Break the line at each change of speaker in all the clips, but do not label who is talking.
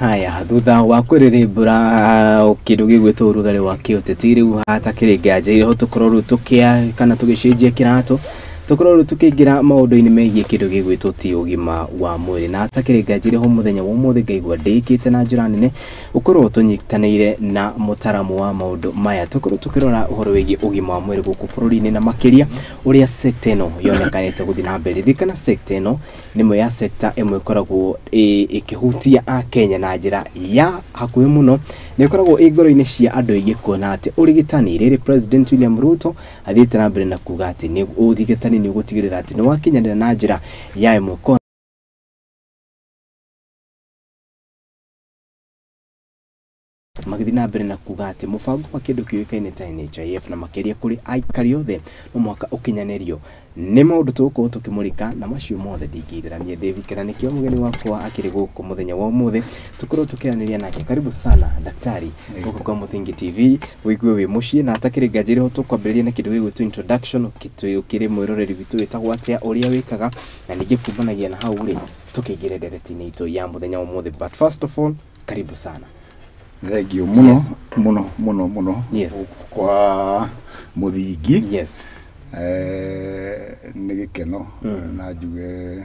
Haya, thutha wa kwĩrĩrĩmbũra kĩndũ gĩgwĩtwo ũrugarĩ wa kĩũteti, rĩu hatakĩrĩ nganja irĩho tũkorwo rĩu tũkĩa kana tũgĩcenjia kĩratũ, tũkorwo rĩu tũkĩingĩra maũndũ-inĩ megiĩ kĩndũ gĩgwĩtwo ti ũgima wa mwĩrĩ. Na hatakĩrĩ nganja irĩho mũthenya wa ũmũthĩ ngaigua ndĩkĩte na njĩra nene ũkorwo tũnyitanĩire na mũtaramu wa maũndũ maya, tũkorwo tũkĩrora ũhoro wĩgiĩ ũgima wa mwĩrĩ gũkũ bũrũri-inĩ na makĩria ũrĩa sekta ĩno yonekanĩte gũthiĩ na mbere. Ririkana sekta ĩno nĩ ĩmwe ya sekta ĩmwe ĩkoragwo ĩkĩhutia Akenya na njĩra ya hakuhĩ mũno, nĩ ĩkoragwo ĩ ngoro-inĩ cia andũ aingĩ kuona atĩ ũrigitani rĩrĩ President William Ruto athiĩte na mbere na kuga atĩ nĩ ũrigitani nĩ ũgũtigĩrĩra atĩ nĩ wakinyanĩra na njĩra ya ĩmwe kwa magĩthiĩ na mbere na kuga atĩ mũbango wa kĩndũ kĩũĩkaine ta NHIF na makĩria kũrĩ aikari othe no mũhaka ũkinyanĩrio. Nĩ maũndũ tũgũkorwo tũkĩmũrĩka na macio mothe ndingĩithĩrania David, kana nĩkĩo mũgeni wakwa akĩrĩ gũkũ mũthenya wa ũmũthĩ tũkorwo tũkĩaranĩria nake. Karibu sana daktari gũkũ kwa Mũthingi TV, wĩigue wĩ mũciĩ. Na hatakĩrĩ nganja irĩho tũkwambĩrĩria na kĩndũ gĩgwĩtwo introduction, ũkĩrĩ mwĩroreri witũ wĩtagwo atĩa, ũrĩa wĩkaga, na ningĩ kumanagia na hau rĩ tũkĩingĩre ndereti-inĩ itũ ya mũthenya wa ũmũthĩ. But first of all, karibu sana.
Thank you mũno. Mũno mũno mũno. Kwa Mũthingi. Nĩ gĩkeno na njuge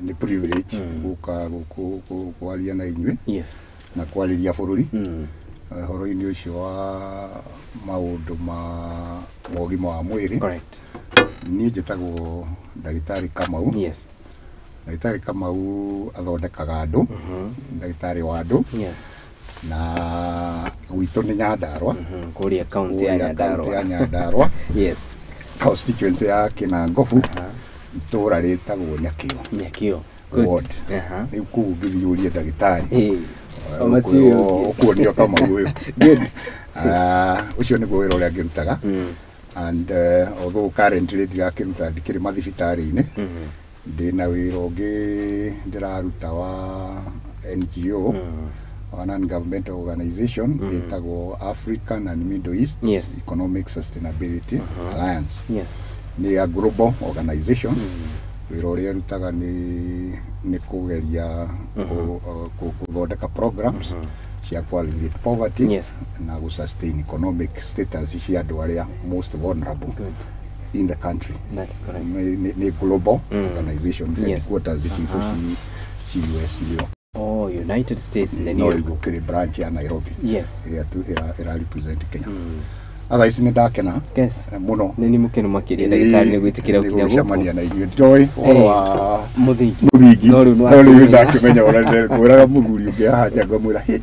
nĩ privilege gũka gũkũ kwaria na inyuĩ na kwarĩria bũrũri ũhoro-inĩ ũcio wa maũndũ ma ũgima wa mwĩrĩ. Niĩ njĩtagwo ndagĩtarĩ Kamau. Ndagĩtarĩ Kamau athondekaga andũ, ndagĩtarĩ wa andũ. Na gwitũ nĩ Nyandarũa.
Kũrĩa kaunti ya
kũrĩa kaunti ya
Nyandarũa.
Nyandarũa, constituency ya Kinangofu, itũra rĩtagwo Nyakĩo
Nyakio.
Ward. Rĩu kũu ũngĩthiĩ ũrie ndagĩtarĩ
Matiũĩ ũngĩ.
Ũkuonio Kamau ũyũ. Ah, ũcio nĩguo wĩra ũrĩa ngĩrutaga. And although currently ndirakĩruta, ndikĩrĩ mathibitarĩ-inĩ, ndĩna wĩra ũngĩ ndĩraruta wa NGO, wa non governmental organization ĩtagwo African and Middle East Economic Sustainability Alliance. Nĩ a global organization. Wĩra ũrĩa ĩrutaga nĩ kũgeria gũthondeka programs cia ku alleviate poverty na gũ sustain economic status cia andũ arĩa most vulnerable in the country.
That's correct.
Nĩ global organization. Headquarters citũ ci US, New York.
Oh, United States in the
No
New York.
rĩu gũkĩrĩ branch ya Nairobi ĩrĩa tu ĩra represent Kenya. Otherwise nĩ ndakena mũno.
Nĩ nĩ mũkenu makĩria ndagĩtarĩ nĩ gwĩtĩkĩra
Nĩ
gũkinya gũkũ.
gũcemania na inyuĩ. Njoĩ ũhoro wa
Mũthingi.
Mũthingi.
No rĩu
No rĩu
nĩwakĩmenya.
ndakĩmenya ũrĩa ngwĩraga mũthuri ũngĩ haha nja, ngamwĩra, "Hĩ,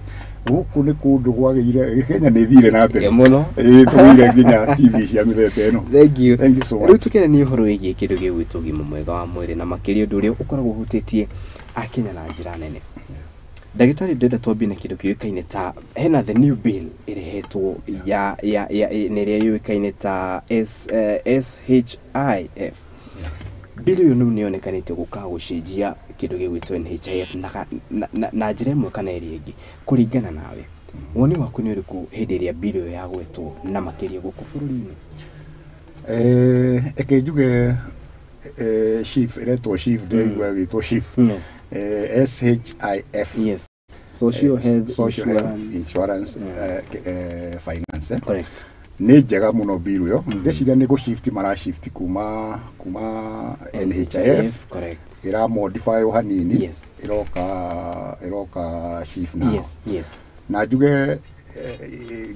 gũkũ nĩ kũndũ kwagĩire, Kenya nĩ ĩthire na mbere."
Mũno.
Ĩĩ, tũgĩire nginya TV cia mĩthemba ĩno.
Thank you.
Thank you so much.
Rĩu tũkĩarania ũhoro wĩgiĩ kĩndũ gĩgwĩtwo ũgima mwega wa mwĩrĩ na makĩria ũndũ ũrĩa ũkoragwo ũhutĩtie Akenya na njĩra nene. Ndagĩtarĩ, ndĩrenda twambie na kĩndũ kĩũĩkaine ta hena the new bill ĩrehetwo ya nĩ ĩrĩa yũĩkaine ta SHIF. Bill ĩyo rĩu nĩ yonekanĩte gũka gũcenjia kĩndũ gĩgwĩtwo NHIF na njĩra ĩmwe kana ĩrĩa ĩngĩ. Kũringana nawe, woni waku nĩ ũrĩkũ hĩndĩ ĩrĩa bill ĩyo yagwetwo na makĩria gũkũ bũrũri-inĩ?
Reke njuge SHIF ĩretwo SHIF, ndĩraigua ĩgĩtwo SHIF. SHIF.
Yes. Social Health
Social Health
Insurance.
Insurance Finance. Nĩ njega mũno bill ĩyo. Ndĩciria nĩ gũshift marashift kuma NHIF. Ĩra modify o hanini. Ĩroka SHIF now. Na njuge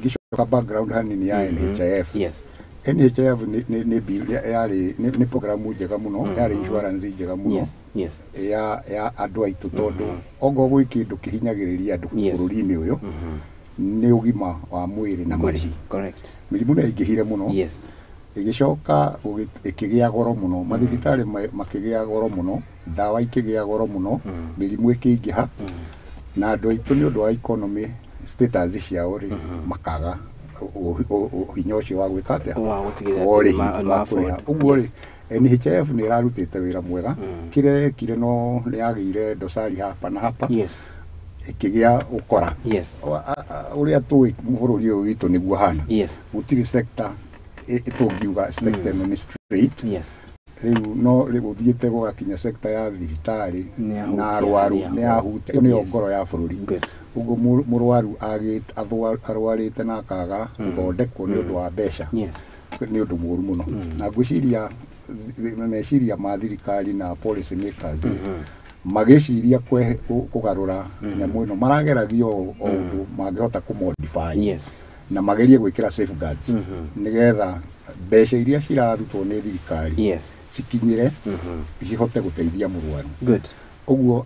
ngĩcoka background hanini ya NHIF. NHIF nĩ bill yarĩ nĩ programu njega mũno, yarĩ insurance njega mũno ya andũ aitũ, tondũ ongorwo gwĩ kĩndũ kĩhinyagĩrĩria andũ bũrũri-inĩ ũyũ nĩ ũgima wa mwĩrĩ na marĩhi. Mĩrimũ nĩ yaingĩhire mũno. Ĩgĩcoka ĩkĩgĩa goro mũno, mathibitarĩ makĩgĩa goro mũno, ndawa ikĩgĩa goro mũno, mĩrimũ ĩkĩingĩha, na andũ aitũ nĩ ũndũ wa economy status ciao rĩ, makaga hinya ũcio wa gwĩka atĩa?
Wa gũtigĩrĩra
Wa
atĩ
ũrĩhi,
nĩ
wa
afford.
kũrĩha. Ũguo rĩ, NHIF nĩ ĩrarutĩte wĩra mwega. Kĩrĩa yekire no nĩ yagĩire dosari hapa na hapa, ĩkĩgĩa ũkora. Ũrĩa tũĩ bũrũri ũyũ witũ nĩguo hana. Gũtirĩ sector tũngiuga sector ĩno nĩ straight. Rĩu no gũthiĩte gũgakinya sector ya thibitarĩ na arwaru nĩ yahutia, nĩyo ngoro ya bũrũri. Ũguo mũrwaru arwarĩte na akaga gũthondekwo nĩ ũndũ wa mbeca nĩ ũndũ mũũru mũno. Na ngwĩciria meciria ma thirikari na policy makers magĩciria kũgarũra nyamũ ĩno marageragia o ũndũ mangĩhota kũ-modify na magerie gwĩkĩra safeguards nĩgetha mbeca iria cirarutwo nĩ thirikari cikinyĩre cihote gũteithia mũrwaru. Ũguo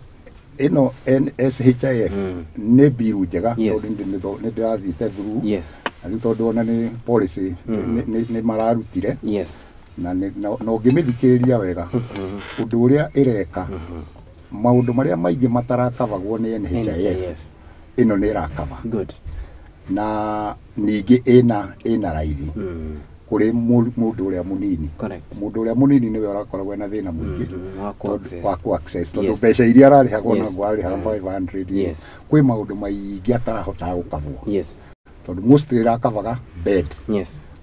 ĩno NSHIF nĩ mbiru njega tondũ nĩ ndĩrathiĩte through na rĩu tondũ ona nĩ policy nĩ mararutire na ũngĩmĩthikĩrĩria wega ũndũ ũrĩa ĩreka maũndũ marĩa maingĩ matarakavagwo nĩ NHIF ĩno nĩ ĩrakava. Na ningĩ ĩna raithi kũrĩ mũndũ ũrĩa mũnini. Mũndũ ũrĩa mũnini nĩwe ũrakoragwo na thĩna mũingĩ wa ku access tondũ mbeca iria ararĩhagwo na ararĩhaga 500 kwĩ maũndũ maingĩ atarahotaga gũkavwo tondũ mostly ĩrakavaga bed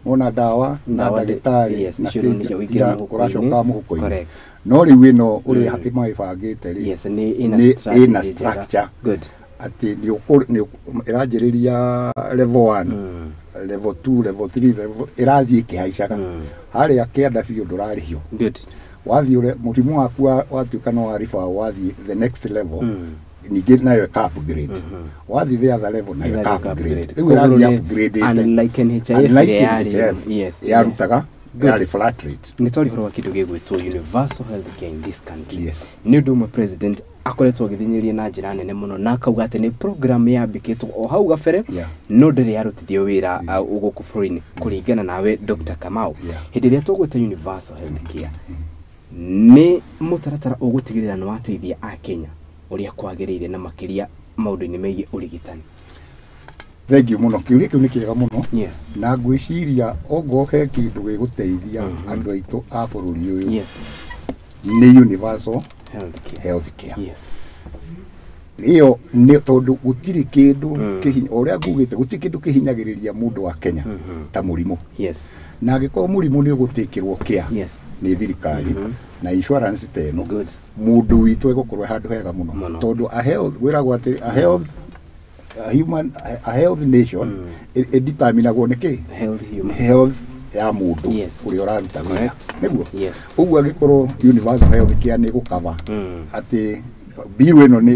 wona ndawa na ndagĩtarĩ na kĩngĩ ũracoka mũhuko-inĩ. No rĩu ĩno ũrĩa ĩmabangĩte rĩ nĩ ĩna structure atĩ nĩ ĩranjĩrĩria level 1 level 2 level 3 ĩrathiĩ ĩkĩhaicaga harĩa kĩanda biũ ndũrarĩhio. Wathiĩ ũrĩa mũrimũ waku watuĩka no warĩba wathiĩ the next level ningĩ nayo ĩka upgrade wathiĩ the other level nayo ĩka upgrade rĩu ĩrathiĩ upgrade.
Unlike NHIF
yarutaga yarĩ flat rate.
Nĩ twarĩ ũhoro wa kĩndũ gĩgwĩtwo universal health care in this country. Nĩ ũndũ ũmwe president akoretwo agĩthĩnĩria na njĩra nene mũno na akauga atĩ nĩ program yambĩkĩtwo o hau gabere no ndĩrĩ yarutithio wĩra gũkũ bũrũri-inĩ kũringana nawe Dr. Kamau. Hĩndĩ ĩrĩa tũgwĩta universal health care nĩ mũtaratara ũgũtigĩrĩra nĩ wateithia Akenya ũrĩa kwagĩrĩire na makĩria maũndũ-inĩ megiĩ ũrigitani.
Thank you mũno, kĩũria kĩu nĩ kĩega mũno. Na ngwĩciria ongorwo he kĩndũ gĩgũteithia andũ aitũ a bũrũri ũyũ nĩ universal health care. Ĩyo nĩ tondũ gũtirĩ kĩndũ ũrĩa ngugĩte gũtirĩ kĩndũ kĩhinyagĩrĩria mũndũ wa Kenya ta mũrimũ. Na angĩkorwo mũrimũ nĩ ũgũtĩkĩrwo care nĩ thirikari na insurance ta ĩno mũndũ witũ egũkorwo handũ hega mũno tondũ a health gwĩragwo atĩ a health a human a health nation ĩdeterminagwo nĩ kĩ health ya mũndũ ũrĩa ũraruta wĩra nĩguo. Ũguo angĩkorwo universal health care nĩ gũkava atĩ bill ĩno nĩ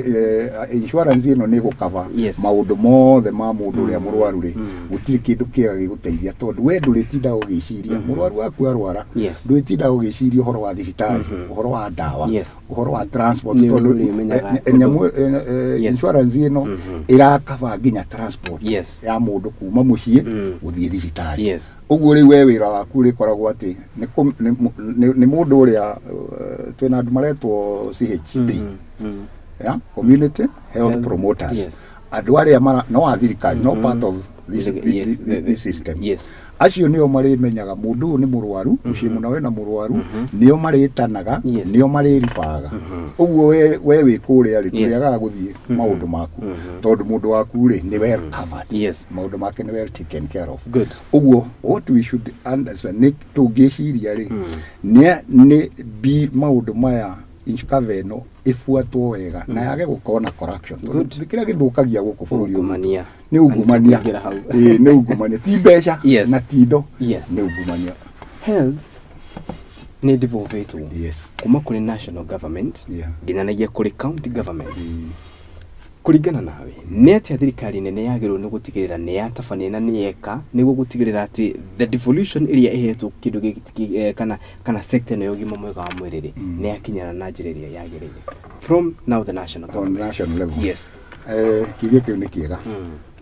insurance ĩno nĩ gũkava maũndũ mothe ma mũndũ ũrĩa mũrwaru rĩ gũtirĩ kĩndũ kĩega gĩgũteithia tondũ we ndũrĩtindaga ũgĩciria mũrwaru waku arwara ndũrĩtindaga ũgĩciria ũhoro wa thibitarĩ ũhoro wa ndawa ũhoro wa transport tondũ nyamũ insurance ĩno ĩrakava nginya transport ya mũndũ kuma mũciĩ gũthiĩ thibitarĩ. Ũguo rĩu we wĩra waku ũrĩkoragwo atĩ nĩ mũndũ ũrĩa twĩna andũ maretwo CHP community health promoters andũ arĩa no a thirikari no part of this system acio nĩo marĩmenyaga mũndũ ũyũ nĩ mũrwaru mũciĩ mũna wĩna mũrwaru nĩo marĩtanaga nĩo marĩribaga. Ũguo we wĩ kũrĩa rĩ ndũrĩagaga gũthiĩ maũndũ maku tondũ mũndũ waku rĩ nĩ well covered maũndũ make nĩ well taken care of. Ũguo what we should understand nĩ tũngĩciria rĩ nĩ maũndũ maya cover ĩno ĩbuatwo wega na yage gũkorwo na corruption tondũ kĩrĩa gĩthũkagia gũkũ bũrũri ũyũ nĩ ungumania. Nĩ ungumania ti mbeca na ti indo nĩ ungumania.
Health nĩ devolvetwo kuma kũrĩ national government nginyanagia kũrĩ county government. Kũringana nawe nĩ atĩa thirikari nene yagĩrĩirwo nĩ gũtigĩrĩra nĩ yatabania na nĩ yeka nĩguo gũtigĩrĩra atĩ the devolution ĩrĩa ĩhetwo kĩndũ gĩkĩ kana sector ĩno ya ũgima mwega wa mwĩrĩ rĩ nĩ yakinyana na njĩra ĩrĩa yagĩrĩire from now the national government
on national level. Kĩũria kĩu nĩ kĩega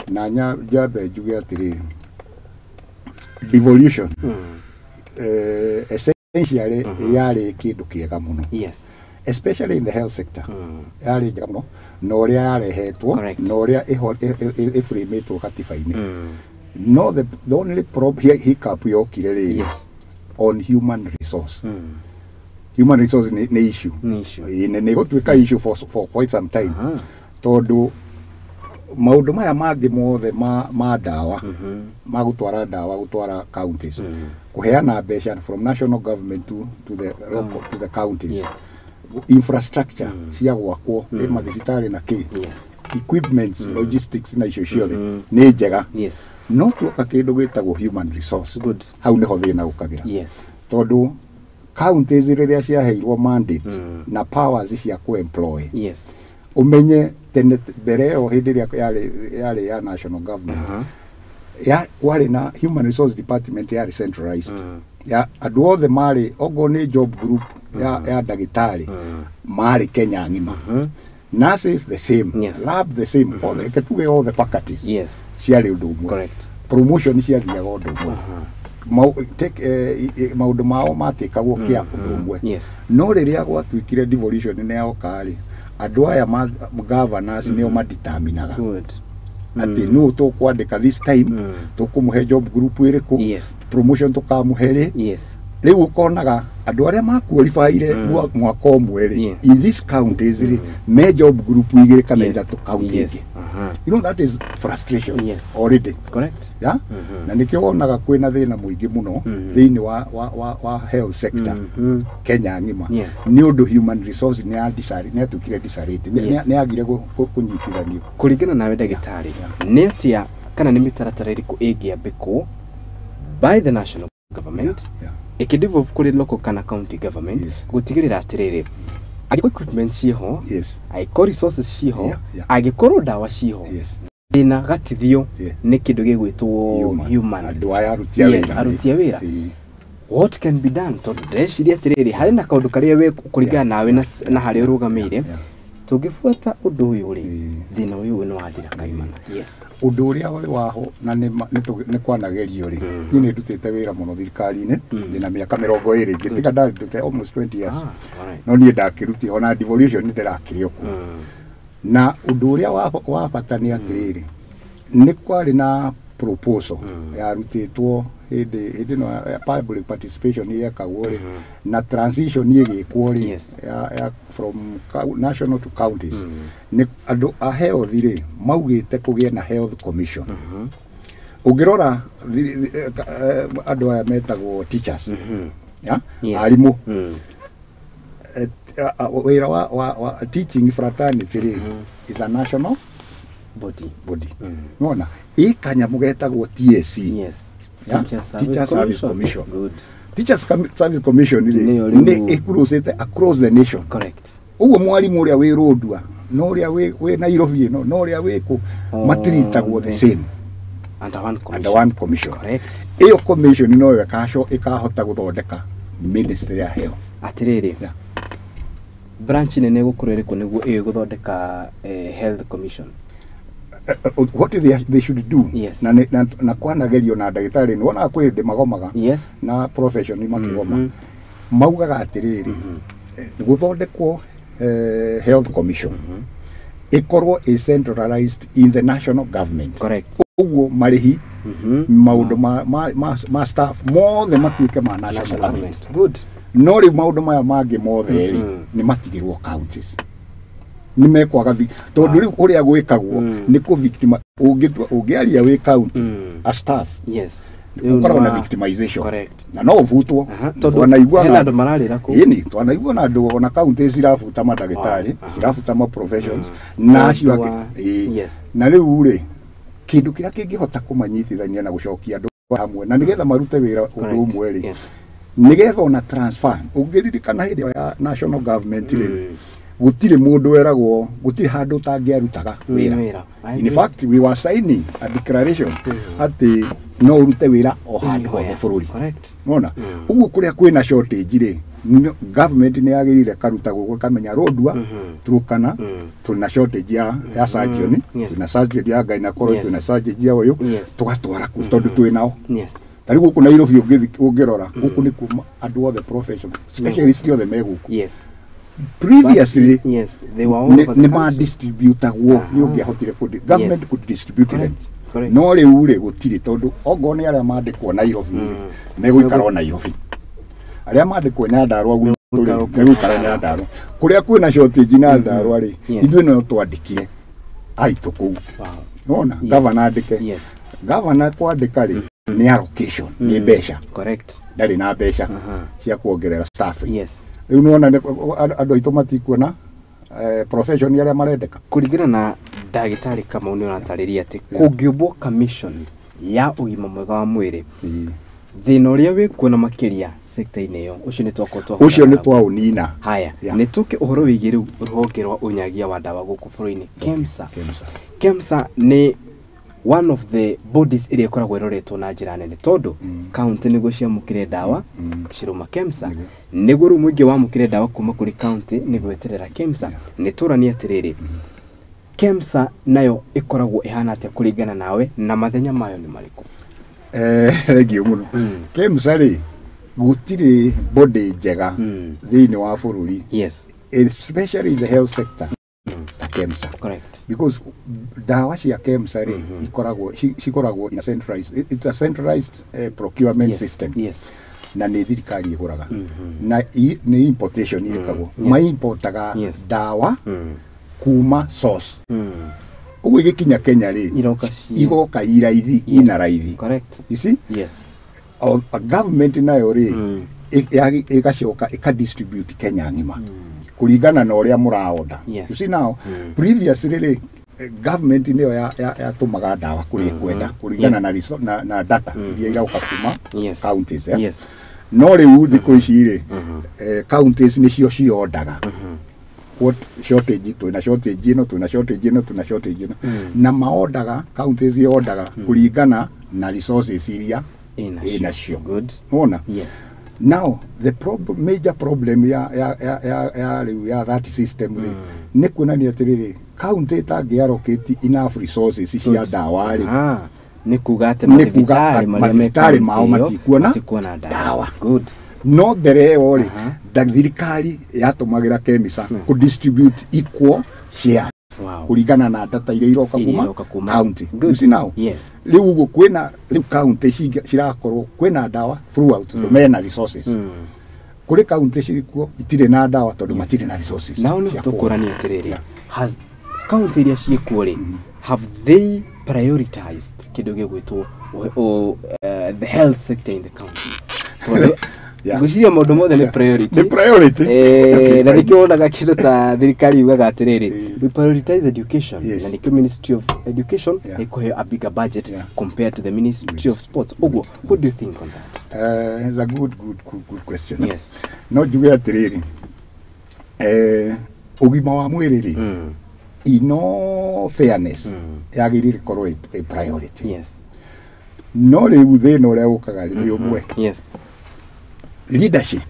na njambe njuge atĩrĩrĩ devolution essentially yarĩ kĩndũ kĩega mũno especially in the health sector yarĩ njega mũno na ũrĩa yarehetwo na ũrĩa ĩframetwo katiba-inĩ. No the only problem hiccup yokire rĩ on human resource. Human resource nĩ issue nĩ gũtuĩka issue for quite some time tondũ maũndũ maya mangĩ mothe ma ndawa ma gũtwara ndawa gũtwara counties Kũheana mbeca from national government to the local, to the counties. Infrastructure cia gwakwo, mm. Mathibitarĩ na kĩ, equipment, logistics na icio ciothe nĩ njega. No tuoka kĩndũ gĩtagwo human resource, hau nĩho thĩna ũkagĩra, tondũ counties rĩrĩa ciaheirwo mandate na powers cia kũ-employ, ũmenye tene mbere ĩyo, hĩndĩ ĩrĩa yarĩ ya national government, ya kwarĩ na human resource department yarĩ centralized, ya andũ othe marĩ, okorwo nĩ job group ya ndagĩtarĩ, marĩ Kenya ng'ima, nurses the same, lab the same, all the, tuge all the faculties ciarĩ ũndũ ũmwe. Promotion ciathiaga ũndũ ũmwe. Maũndũ mao matĩkagwo kĩa ũndũ ũmwe. No rĩrĩa gwatuĩkire devolution nĩ yoka rĩ, andũ aya governors nĩo madeterminaga atĩ nũ tũkwandĩka this time, tũkũmũhe job group ĩrĩkũ, promotion tũkamũhe rĩ. Rĩu ũkonaga andũ arĩa maqualifyire mwaka ũmwe rĩ, in these counties rĩ, me job group igĩrĩ kana ithatũ county ĩngĩ. You know that is frustration already. Yeah? Na nĩkĩo wonaga kwĩna thĩna mũingĩ mũno thĩinĩ wa health sector Kenya ng'ima, nĩ ũndũ human resource nĩ yatuĩkire disarray, nĩ yagire kũnyitithanio.
Kũringana nawe ndagĩtarĩ, nĩ atĩa kana nĩ mĩtaratara ĩrĩkũ ĩngĩambĩkwo by the national government ĩkĩdevolve kũrĩ local kana county government gũtigĩrĩra atĩrĩrĩ, angĩkorwo equipment ciĩho, angĩkorwo resources ciĩho, angĩkorwo ndawa ciĩho, thĩna gatithio nĩ kĩndũ gĩgwĩtwo
Human.
Human.
Andũ aya aruti a wĩra.
Aruti a wĩra. What can be done? Tondũ ndĩreciria atĩrĩrĩ, harĩ na kaũndũ karĩa we kũringana nawe na harĩa ũrũgamĩire, tũngĩbuata ũndũ ũyũ rĩ, thĩna ũyũ nĩ wathira kaimana. Yes.
Ũndũ ũrĩa ũrĩ waho na nĩ kwanagerio rĩ, niĩ nĩ ndutĩte wĩra mũno thirikari-inĩ, ndĩna mĩaka 20 ngĩtiga, ndarĩ almost 20 years.
Ah, alright.
No niĩ ndakĩruti ona devolution nĩ ndĩrakĩrĩ o kuo. Na ũndũ ũrĩa wa bata nĩ atĩrĩrĩ, nĩ kwarĩ na proposal yarutĩtwo hĩndĩ ĩno ya public participation yekagwo rĩ, na transition ĩgĩkwo rĩ, ya from national to counties, nĩ andũ a health rĩ maugĩte kũgĩe na health commission. Ũngĩrora andũ aya metagwo teachers, ya arimũ, wĩra wa teaching fraternity rĩ is a national
body.
Body. Nona ĩ kanyamũ getagwo TSC. Yeah?
Teacher Service
Teacher Service
Commission.
Commission.
Good.
Teachers Service Commission rĩ,
Nĩyo rĩu-
nĩ ĩcruisĩte across the nation. Ũguo mwarimũ ũrĩa wĩ Rũndua na ũrĩa wĩ Nairobi ĩno na ũrĩa wĩ kũ matiritagwo the same.
Under one commission.
Under one commission. Ĩyo commission noyo ĩkahota gũthondeka ministry ya health.
Atĩrĩrĩ, branch nene gũkorwo ĩrĩkũ nĩguo ĩyo gũthondeka health commission?
What they should do, na kwanagerio na ndagĩtarĩ nĩ wonaga kwĩ hĩndĩ magomaga na profession makĩgoma, maugaga atĩrĩrĩ, gũthondekwo health commission ĩkorwo ĩ centralized in the national government. Ũguo marĩhi, maũndũ ma staff mothe matuĩke ma national
National
government.
government. Good.
No rĩu maũndũ maya mangĩ mothe rĩ, nĩ matigĩrwo counties, nĩ mekwaga tondũ rĩu ũrĩa gwĩkagwo nĩ kũ victim ũngĩaria wĩ county a staff, ũkoragwo na victimization na no ũbutwo.
Tondũ
Twanaigua
hena andũ mararĩra kũu.
Ĩni twanaigua na andũ ona county cirabuta mandagĩtarĩ, cirabuta ma professions na acio
Tondũ
angĩ. Na rĩu rĩ, kĩndũ kĩrĩa kĩngĩhota kũmanyitithania na gũcokia andũ hamwe na nĩgetha marute wĩra ũndũ ũmwe rĩ, nĩgetha ona transfer, ũngĩririkana hĩndĩ ĩyo ya national government rĩ, gũtirĩ mũndũ weragwo, gũtirĩ handũ ũtangĩarutaga wĩra.
Wĩra. I
In
agree.
fact, we were signing a declaration atĩ no ũrute wĩra o handũ hothe bũrũri. Nona ũguo kũrĩa kwĩna shortage rĩ, government nĩ yagĩrĩire karuta gũkũ kamenya Rũndua, Turukana, tũrĩ na shortage ya surgeon, twĩna surgeon ya gynecology, twĩna surgeon ya ũyũ, tũgatwara kũu tondũ twĩ nao. Ta rĩu gũkũ Nairobi ũngĩrora gũkũ nĩkuo andũ othe profession specialist othe me gũkũ. Previously,
Yes. They were all over the
nĩ
country.
madistributagwo, nĩ ũngĩahotire government could distribute them. No rĩu rĩ, gũtirĩ, tondũ ongorwo nĩ arĩa mandĩkwo Nairobi rĩ, megũikara o Nairobi, arĩa mandĩkwo Nyandarua gwitũ rĩ,
Megũikara kũu.
megũikara Nyandarua kũrĩa kwĩna shortage Nyandarua rĩ. Ithuĩ no twandĩkire aitũ kũu. Nona gavana andĩke, gavana kwandĩka rĩ. Nĩ allocation, nĩ mbeca.
Correct.
Ndarĩ na mbeca
Aha.
cia kuongerera staff.
Yes.
Rĩu nĩwona andũ aitũ matikuona profession arĩa marendeka.
Kũringana na ndagĩtarĩ Kamau, nĩ ũratarĩria atĩ kũngĩũmbwo commission ya ũgima mwega wa mwĩrĩ, thĩna ũrĩa wĩkuo na makĩria sector-inĩ ĩyo, ũcio nĩ twakorwo
Ũcio nĩ twaũnina.
Haya.
Yeah.
Nĩ tũke ũhoro wĩgiĩ rĩu rũhonge rwa ũnyagia wa ndawa gũkũ bũrũri-inĩ, KEMSA.
KEMSA.
KEMSA nĩ one of the bodies ĩrĩa ĩkoragwo ĩroretwo na njĩra nene, tondũ county nĩguo ciamũkĩre ndawa cirũma KEMSA, nĩguo rĩu mũingĩ wamũkĩre ndawa kuma kũrĩ county nĩ gweterera KEMSA. Nĩ tũranie atĩrĩrĩ, KEMSA nayo ĩkoragwo ĩhana atĩa kũringana nawe, na mathenya mayo nĩ marĩkũ?
Thengiũ mũno. KEMSA rĩ, gũtirĩ body njega thĩinĩ wa bũrũri, especially in the health sector, ta KEMSA, because ndawa cia KEMSA rĩ, ikoragwo cikoragwo in a centralized, it's a centralized procurement system, na nĩ thirikari ĩgũraga, na nĩ importation ĩkagwo. Maimportaga ndawa kuma source. Ũguo igĩkinya Kenya rĩ,
Iroka
igoka iraithi, ina raithi. You see?
Yes.
A government nayo rĩ, ĩgacoka ĩka-distribute Kenya ng'ima kũringana na ũrĩa mũraonda. You see now, previously rĩ, government nĩyo yatũmaga ndawa kũrĩa ĩkwenda kũringana na data iria irauka kuma counties, eh?
Yes.
No rĩu thikũ ici rĩ, counties nĩcio ciondaga what shortage twĩna, shortage ĩno twĩna, shortage ĩno twĩna, shortage ĩno, na maondaga, counties yondaga kũringana na resources iria
ĩnacio.
Ĩnacio.
Good.
Wona?
Yes.
Now the major problem ya rĩu ya that system rĩ, nĩ kuonania atĩrĩrĩ, county ĩtangĩ allocate enough resources cia ndawa rĩ,
Nĩ kuga atĩ
nĩ kuga
mathibitarĩ marĩa me
mathibitarĩ mao
county ĩyo
matikuona
matikuona ndawa.
Ndawa.
Good.
No mbere ĩyo rĩ,
Aha.
thirikari yatũmagĩra KEMSA kũ distribute equal share kũringana na data iria iroka
Iria
kuma
iroka kuma.
county.
Good.
You see now?
Yes.
Rĩu ũguo kwĩna, rĩu county cirakorwo kwĩna ndawa throughout, mena resources. Kũrĩ county cirikuo itirĩ na ndawa tondũ matirĩ na resources
Nao nĩ
cia
tũkũrania atĩrĩrĩ,
Yeah.
has county iria ciĩkuo rĩ, have they prioritized kĩndũ gĩgwĩtwo the health sector in the counties? Tondũ ngwĩciria maũndũ mothe nĩ priority.
Nĩ priority.
Na nĩkĩo wonaga kĩndũ ta thirikari yugaga atĩrĩrĩ, we prioritize education, na nĩkĩo Ministry of Education ĩkũheo a bigger budget compared to the Ministry of Sports. Ũguo what do you think on that?
It's a good, good, good, good question.
Yes.
No njuge atĩrĩrĩ, ũgima wa mwĩrĩ rĩ, in all fairness, yagĩrĩire ĩkorwo ĩ priority. No rĩu thĩna ũrĩa ũkaga rĩ, nĩ ũmwe, leadership.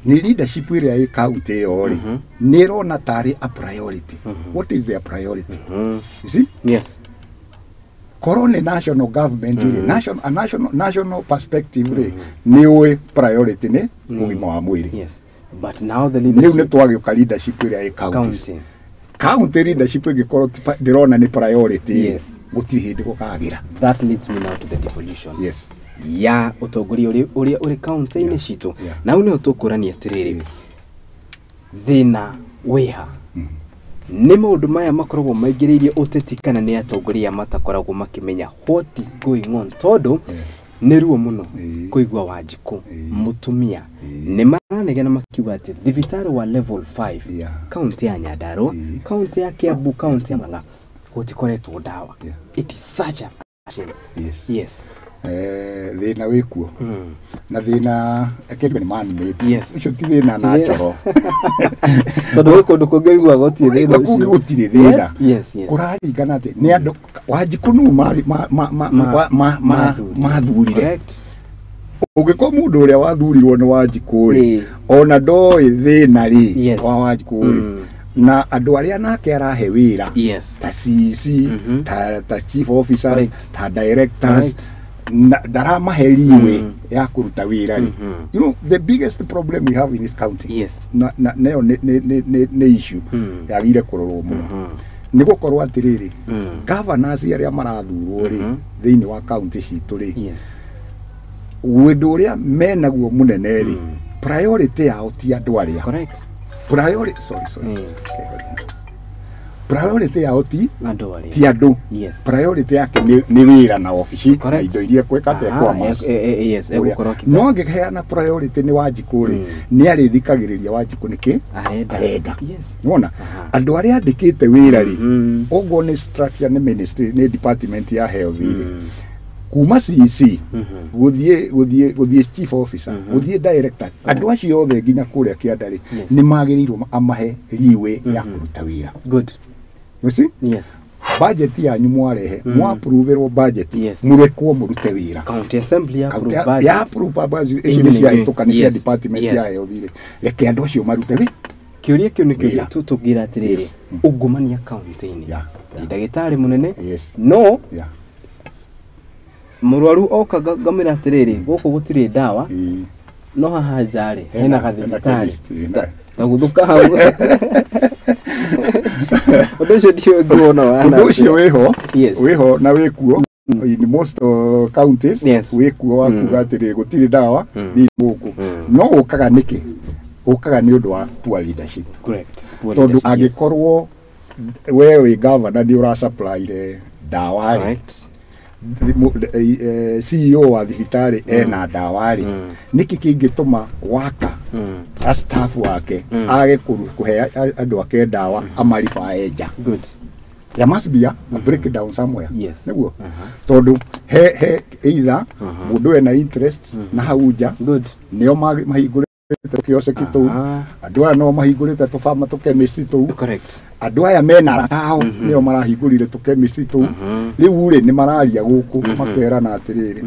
Nĩ leadership ĩrĩa ĩ county ĩyo rĩ, nĩ ĩrona tarĩ a priority. What is their priority? You see?
Yes.
Korwo nĩ national government rĩ, national, a national perspective rĩ, nĩ ũĩ priority nĩ ũgima wa mwĩrĩ.
Yes, but now the
Rĩu nĩ
leadership
twagĩũka leadership ĩrĩa ĩ counties.
County.
County leadership ĩngĩkorwo ndĩrona nĩ priority rĩ, gũtirĩ hĩndĩ gũkagĩra.
That leads me now to the devolution
Yes.
ya ũtongoria ũrĩa ũrĩ kaunti-inĩ citũ. Na hau nĩho tũkũrania atĩrĩrĩ, thĩna wĩha nĩ maũndũ maya makoragwo maingĩrĩirie ũteti, kana nĩ atongoria matakoragwo makĩmenya what is going on? Tondũ nĩ ruo mũno kũigua Wanjikũ mũtumia nĩ maranegena makiuga atĩ thibitarĩ wa level 5 kaunti ya Nyandarua, kaunti ya Kiambu, kaunti ya Murang'a gũtikoretwo ndawa. It is such a shame.
Yes.
Yes.
Thĩna wĩkuo, na thĩna kĩndũ nĩ man made. Ũcio ti thĩna na njoro.
Tondũ gwĩ kũndũ kũngĩ ũiguaga gũtirĩ thĩna
Kũngĩ
ũcio.
Gũtirĩ thĩna.
Yes.
Kũraringana atĩ nĩ andũ Wanjikũ nũ
Mathurire.
mathurire.
Correct.
Ũngĩkorwo mũndũ ũrĩa wathurirwo nĩ Wanjikũ rĩ, ona ndoĩ thĩna rĩ wa Wanjikũ rĩ, na andũ arĩa nake arahe wĩra, ta CC, ta chief officers, ta directors, na ndaramahe leeway ya kũruta wĩra rĩ, you know the biggest problem we have in this county, na nayo nĩ issue yagĩrĩire kũrorwo mũno, nĩ gũkorwo atĩrĩrĩ, governors arĩa marathurwo rĩ, thĩinĩ wa county citũ rĩ, wĩndũ ũrĩa menaguo mũnene rĩ, priority yao ti andũ arĩa, priority, sorry, sorry. Okay. Priority yao ti
Andũ arĩa.
Ti andũ.
Yes.
Priority yake nĩ wĩra na obici na
Correct.
indo iria kwĩka atĩa
Aha,
kwa mass.
Yes, egũkorwo akĩka-
No angĩheana priority nĩ Wanjikũ rĩ,
Mm.
nĩ arĩthikagĩrĩria Wanjikũ nĩkĩ
Arenda.
arenda.
Yes.
Nĩwona
Aha.
andũ arĩa andĩkĩte wĩra rĩ, ũguo nĩ structure, nĩ ministry, nĩ department ya health rĩ, kuma CEC gũthiĩ chief officer, gũthiĩ director, andũ acio othe nginya kũrĩa kĩanda rĩ,
Yes.
nĩ magĩrĩirwo amahe leeway ya kũruta wĩra.
Good.
You see?
Yes.
Budget yanyu mwarehe, mwaproverwo budget,
Yes.
mũrekwo mũrute wĩra.
County assembly ya
County
approve budget.
ya approve budget ici
Inyuĩ
nĩ
nĩ
ciahĩtũka nĩ cia
Yes.
department
Yes.
ya health rĩ, reke andũ acio marute wĩ
Kĩũria kĩu nĩ kĩũria
Wĩra.
tũngĩra atĩrĩrĩ,
Yes.
ungumania kaunti-inĩ.
Yeah.
Ndĩ ndagĩtarĩ mũnene,
Yes.
no
Yeah.
mũrwaru oka ngamwĩra atĩrĩrĩ, gũkũ gũtirĩ ndawa,
Ĩĩ.
no haha nja rĩ hena
Hena
gathibitari.
chemist, hena-
Taguthũka hau. Ũndũ ũcio ndiũĩ nguona wana.
Ũndũ ũcio wĩho.
Yes.
Wĩho na wĩkuo in most counties.
Yes.
Wĩkuo wa kuga atĩrĩ gũtirĩ ndawa thiĩ gũkũ, no ũkaga nĩkĩ? Ũkaga nĩ ũndũ wa poor leadership.
Correct.
Tondũ angĩkorwo we wĩ governor nĩ ũrasupplyire ndawa rĩ,
Correct.
CEO wa thibitarĩ ena ndawa rĩ, nĩkĩ kĩngĩtũma waka a staff wake age kũhe andũ ake ndawa amaribae nja?
Good.
There must be a breakdown somewhere.
Yes.
Nĩguo, tondũ he either mũndũ ena interest na hau nja,
Good.
nĩo mahingũrĩte tũkĩoceki tũu, andũ aya no mahingũrĩte tũbama tũkemisi tũu,
Correct.
andũ aya mena arata ao nĩo marahingũrire tũkemisi tũu. Rĩu rĩ, nĩ mararia gũkũ makerana atĩrĩrĩ,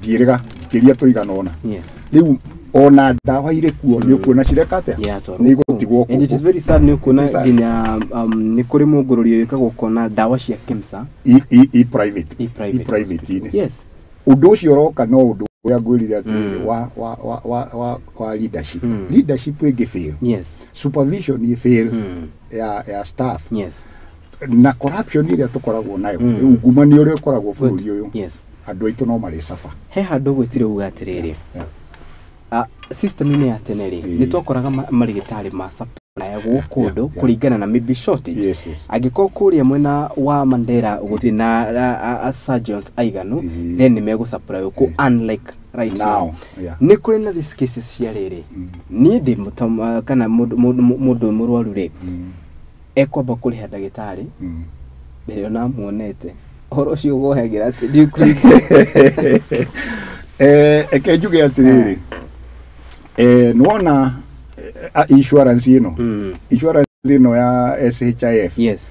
ndiĩrĩga njikĩria tũigana ũna.
Yes.
Rĩu ona ndawa irĩ kuo, nĩ ũkuona cireka atĩa?
Yeah,
nĩ igũtigwo.
And it is very sad nĩ ũkuona
It is sad.
nginya nĩ kũrĩ mũngũrũri wĩkagwo ũkona ndawa cia KEMSA
i private.
I private.
I private-inĩ.
Yes.
Ũndũ ũcio ũroka no ũndũ ũrĩa ngwĩrire atĩrĩrĩ wa leadership. Leadership ĩngĩ fail,
Yes.
supervision ĩ fail ya staff,
Yes.
na corruption ĩrĩa tũkoragwo nayo, ungumania ũrĩa ũkoragwo bũrũri ũyũ,
Yes.
andũ aitũ no marĩ suffer.
He handũ gwĩtire uga atĩrĩrĩ, system-inĩ ya tene rĩ, nĩ twakoraga marigĩtarĩ ma supplyagwo kũndũ kũringana na maybe shortage.
Yes.
Angĩkorwo kũrĩa mwena wa Mandera gũtirĩ na surgeons aiganu, then nĩ megũsupply kũ, unlike right now.
Now, yeah.
Nĩ kũrĩ na these cases cia rĩrĩ, niĩ ndĩ kana mũndũ mũrwaru rĩ, ekwamba kũrĩha ndagĩtarĩ mbere ona amuonete. Ũhoro ũcio wohagĩra atĩ ndiũkũringa.
Eke njuge atĩrĩrĩ, nĩwona insurance ĩno, insurance ĩno ya SHIF,
Yes.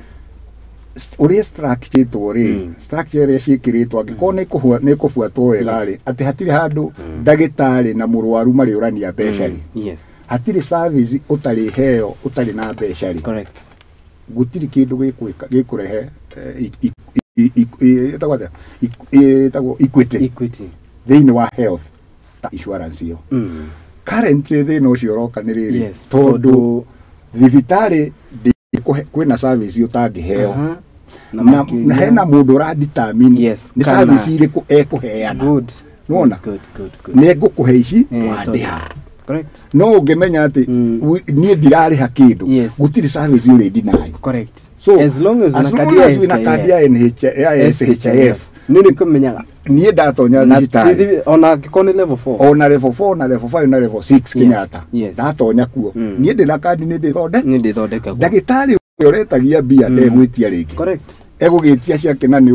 Ũrĩa structuretwo rĩ, structure ĩrĩa ciĩkĩrĩtwo, angĩkorwo nĩ ĩkũbuatwo wega rĩ, atĩ hatirĩ handũ ndagĩtarĩ na mũrwaru marĩũrania mbeca rĩ,
Yes.
hatirĩ service ũtarĩheo ũtarĩ na mbeca rĩ,
Correct.
gũtirĩ kĩndũ gĩkũrehe ĩtagwo atĩa? Ĩtagwo equity
Equity.
thĩinĩ wa health ta insurance ĩyo. Currently thĩna ũcio ũroka nĩ rĩrĩ, tondũ thibitarĩ kwĩna service ũtangĩheo,
Aha.
na
makĩria-
hena mũndũ ũradetermine nĩ
kana-
service irĩkũ ekũheana.
Good.
Nĩwona?
Good, good, good.
Nĩ ngũkũhe ici wandĩha.
Correct.
No ũngĩmenya atĩ niĩ ndirarĩha kĩndũ, gũtirĩ service ũrĩ deny.
Correct.
So
as long as
as
una
long
kandi ya
as wĩna kandi ya NH ya SHIF,
nĩ nĩ kũmenyaga
niĩ ndatonya
Na
thibitarĩ,
ona angĩkorwo nĩ level 4,
ona level 4 na level 5 na level 6 Kenyatta, ndatonya kuo, niĩ ndĩna kandi, nĩ ndĩthonde
nĩ ndĩthondekagwo.
Ndagĩtarĩ ũrĩa ũretagia mbia ndegwĩtia rĩngĩ.
Correct.
Egũgĩtia ciake na nĩ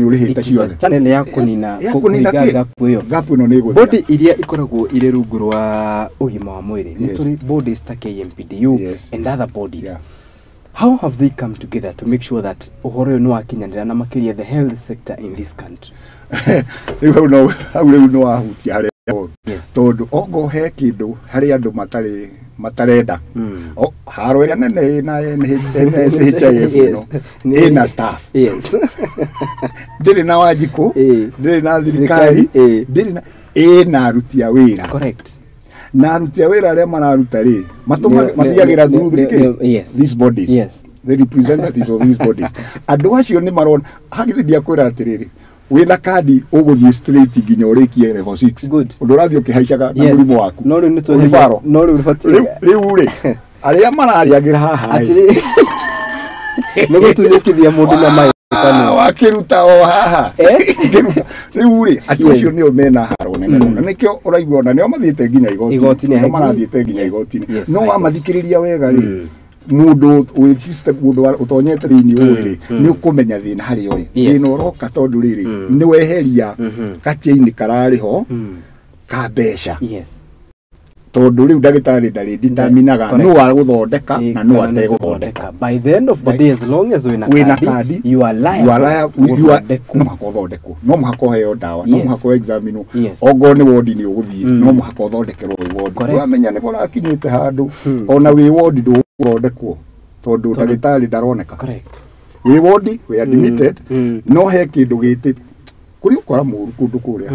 ũrĩhĩte
It is a
ciothe.
channel ya kũnina
Ya kũnina
kũhinga
kĩ?
gap ĩyo.
Gap ĩno nĩ ĩgũthira.
Body iria ikoragwo irĩ rungu rwa ũgima wa mwĩrĩ, nĩ tũrĩ bodies ta KMPDU and other bodies. How have they come together to make sure that ũhoro ũyũ nĩ wakinyanĩra na makĩria the health sector in this country?
Rĩu hau no hau rĩu nĩ wahutia harĩa horu.
Yes.
Tondũ ongo he kĩndũ harĩ andũ matarĩ matarenda. O, haro ĩrĩa nene ĩna NHIF ĩno ĩna staff, ndĩrĩ na Wanjikũ, ndĩrĩ na thirikari, ndĩrĩ na ĩna aruti a wĩra.
Correct.
Na aruti a wĩra arĩa mararuta rĩ, mathiagĩra through the these bodies, the representatives of these bodies. Andũ acio nĩ marona hagithĩ ndiakwĩra atĩrĩrĩ, wĩna kandi ũgũthiĩ straight nginya ũrĩkie level 6.
Good.
Ũndũ ũrathiĩ ũkĩhaicaga na mũrimũ waku.
No rĩu nĩ
Ũribaro.
no rĩu
Rĩu rĩ, arĩa marariagĩra haha rĩ,
Atĩrĩrĩ. Nĩ gũtunyũkithia mũndũ na maĩ kanua.
Wakĩruta o haha.
Eh?
Kĩruta rĩu rĩ, andũ
Yes.
acio nĩo mena haro nene mũno, nĩkĩo ũraigua ona nĩo mathiĩte nginya
Igoti-inĩ,
igoti-inĩ, nĩo
I
marathiĩte nginya
Yes.
igoti-inĩ.
Yes,
No
I
wamathikĩrĩria wega rĩ,
Mm.
mũndũ wĩ system, mũndũ ũtonyete thĩinĩ ũĩ rĩ,
Mm.
nĩ ũkũmenya thĩna harĩa ũrĩ.
Yes.
Thĩna ũroka tondũ rĩrĩ,
Mm.
nĩ weheria gachain kararĩ ho ka mbeca,
Yes.
tondũ rĩu ndagĩtarĩ ndarĩ determinaga
Correct.
nũ agũthondeka na nũ
Kana nĩ
ategũthondeka.
By the end of the day, as long as wĩna
Wĩna
kandi,
kandi,
you are liable
you are liable, you are-
gũthondekwo.
no mũhaka ũthondekwo, no mũhaka ũheo ndawa, no
Yes.
mũhaka ũexaminwo.
Yes.
Ongorwo nĩ wodi nĩ ũgũthiĩ, no mũhaka ũthondekerwo wĩ wodi.
Correct.
Wamenya nĩ ũrakinyĩte handũ ona wĩ wodi ndũgũthondekwo tondũ ndagĩtarĩ ndaroneka.
Correct.
Wĩ wodi, wĩ admitted, no he kĩndũ gĩtĩ kũrĩ ũkora mũru kũndũ kũrĩa,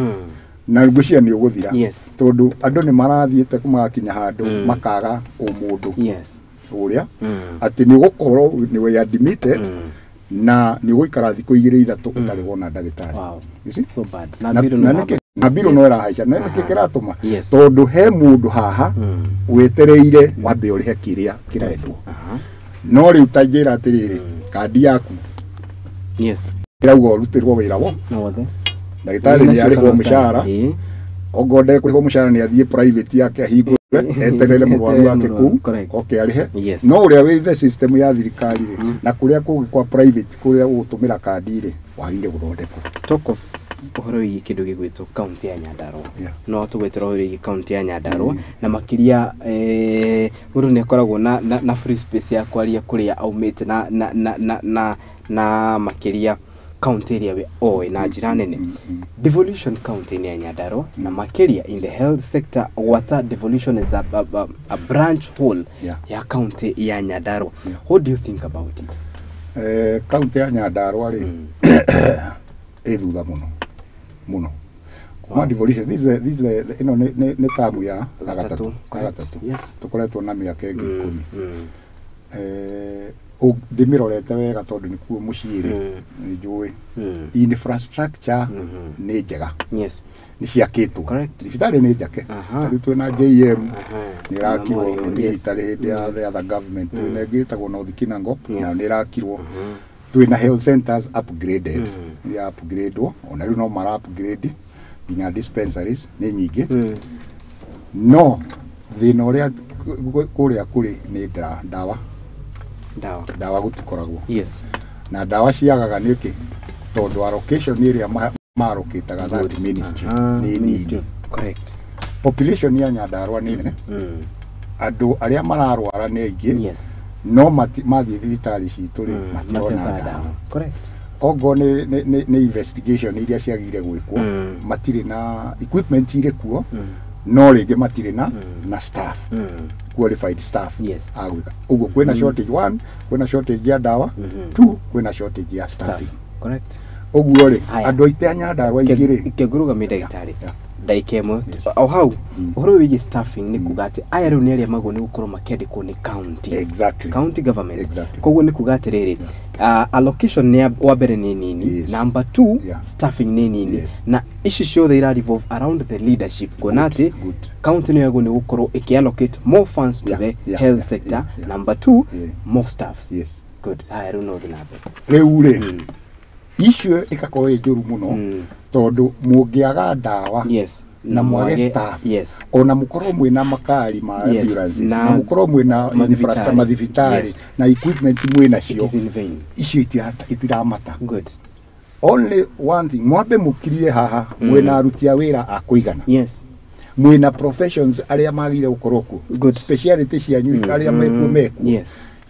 na ngwĩciria nĩ ũgũthira, tondũ andũ nĩ marathiĩte magakinya handũ makaga ũmũndũ ũrĩa atĩ nĩ ũgũkorwo nĩ wĩ admitted na nĩ ũgũikara thikũ igĩrĩ ithatũ ũtarĩ wona ndagĩtarĩ.
Wow.
You see?
So bad. Na
Na
mbirũ
na
no
nĩkĩ na mbirũ no ĩrahaica, na nĩkĩ kĩratũma?
Yes.
Tondũ he mũndũ haha wetereire wambe ũrĩhe kĩrĩa kĩrendwo. No rĩu ta njĩra atĩrĩrĩ, kandi yaku ĩrauga ũrutĩrwo wĩra wo
Wothe.
ndagĩtarĩ nĩ arĩhwo mũcara.
Ĩĩ.
Ongorwo ndekũrĩhwo mũcara, nĩ athiĩ private yake, ahingũre, eterere mũrwaru wake kũu.
Correct.
Oke arĩhe.
Yes.
No ũrĩa wĩ the system ya thirikari rĩ, na kũrĩa kũngĩ kwa private kũrĩa ũgũtũmĩra kandi rĩ, wagĩrĩire gũthondekwo.
Talk of ũhoro wĩgiĩ kĩndũ gĩgwĩtwo kaunti ya Nyandarua. No tũgwĩtĩra ũhoro wĩgiĩ kaunti ya Nyandarua na makĩria, mũndũ nĩ akoragwo na free space ya kwaria kũrĩa aumĩte na makĩria kaunti ĩrĩa we oĩ na njĩra nene. Devolution kaunti-inĩ ya Nyandarua na makĩria in the health sector, gwata devolution is a branch whole ya kaunti ya Nyandarua. What do you think about it?
Kaunti ya Nyandarua rĩ, ĩ thutha mũno mũno kuma devolution. This is ĩno nĩ tamu ya gatatũ, ya gatatũ.
Yes.
Tũkoretwo na mĩaka ĩngĩ 10. Ndĩmĩrorete wega tondũ nĩkuo mũciĩ rĩ, nĩ njũĩ infrastructure nĩ njega, nĩ ciakĩtwo. Thibitarĩ nĩ njake. Rĩu twĩna JM, nĩ ĩrakirwo
Memorial,
nĩ military hĩndĩ ya the other government. Twĩna ĩngĩ ĩtagwo North Kinangop, nayo nĩ ĩrakirwo. Twĩna health centers upgraded, ya upgradewo, ona rĩu no mara upgrade nginya dispensaries nĩ nyingĩ. No thĩna ũrĩa kũrĩa kũrĩ nĩ ndawa.
Ndawa.
Ndawa gũtikoragwo. Na ndawa ciagaga nĩkĩ? Tondũ allocation ĩrĩa marokĩtaga that ministry nĩ nini.
Correct.
Population ya Nyandarua nĩ nene, andũ arĩa mararwara nĩ aingĩ, no mathiĩ thibitarĩ citũ rĩ, matirona
Matirona
ndawa.
Correct.
Ongorwo nĩ investigation iria ciagĩrĩire gwĩkwo, matirĩ na equipment, irĩ kuo, no rĩngĩ matirĩ na staff, qualified staff a gwĩka ũguo. Kwĩna shortage one, kwĩna shortage ya ndawa, two, kwĩna shortage ya staffing.
Correct.
Ũguo rĩ,
Haya.
andũ aitĩ a Nyandarua aingĩ rĩ,
Kĩngũrũgamia ndagĩtarĩ ndagĩka ĩmwe o hau. Ũhoro wĩgiĩ staffing nĩ kuga atĩ aya rĩu nĩ arĩa magwo nĩ gũkorwo makĩandĩkwo nĩ counties, county government. Koguo nĩ kuga atĩrĩrĩ, allocation nĩ wa mbere nĩ nini, number two, staffing nĩ nini, na ici ciothe ira revolve around the leadership, kuona atĩ
Good.
county nĩ yagwo nĩ gũkorwo ĩkĩ-allocate more funds to the health sector, number two, more staffs. Good. Haya, rĩu no ũthiĩ na mbere.
Rĩu rĩ, icio ĩgakorwo ĩ njũru mũno, tondũ mũngĩaga ndawa na mwage staff, ona mũkorwo mwĩna makari ma ambulances, na mũkorwo mwĩna
Mathibitarĩ.
infrastructure, mathibitarĩ, na equipment mwĩna
It
cio,
is in vain.
Icio itiramata.
Good.
Only one thing, mwambe mũkirie haha mwĩna aruti a wĩra a kũigana, mwĩna professions arĩa magire gũkorwo kuo, speciality cianyu, arĩa mekuo mekuo.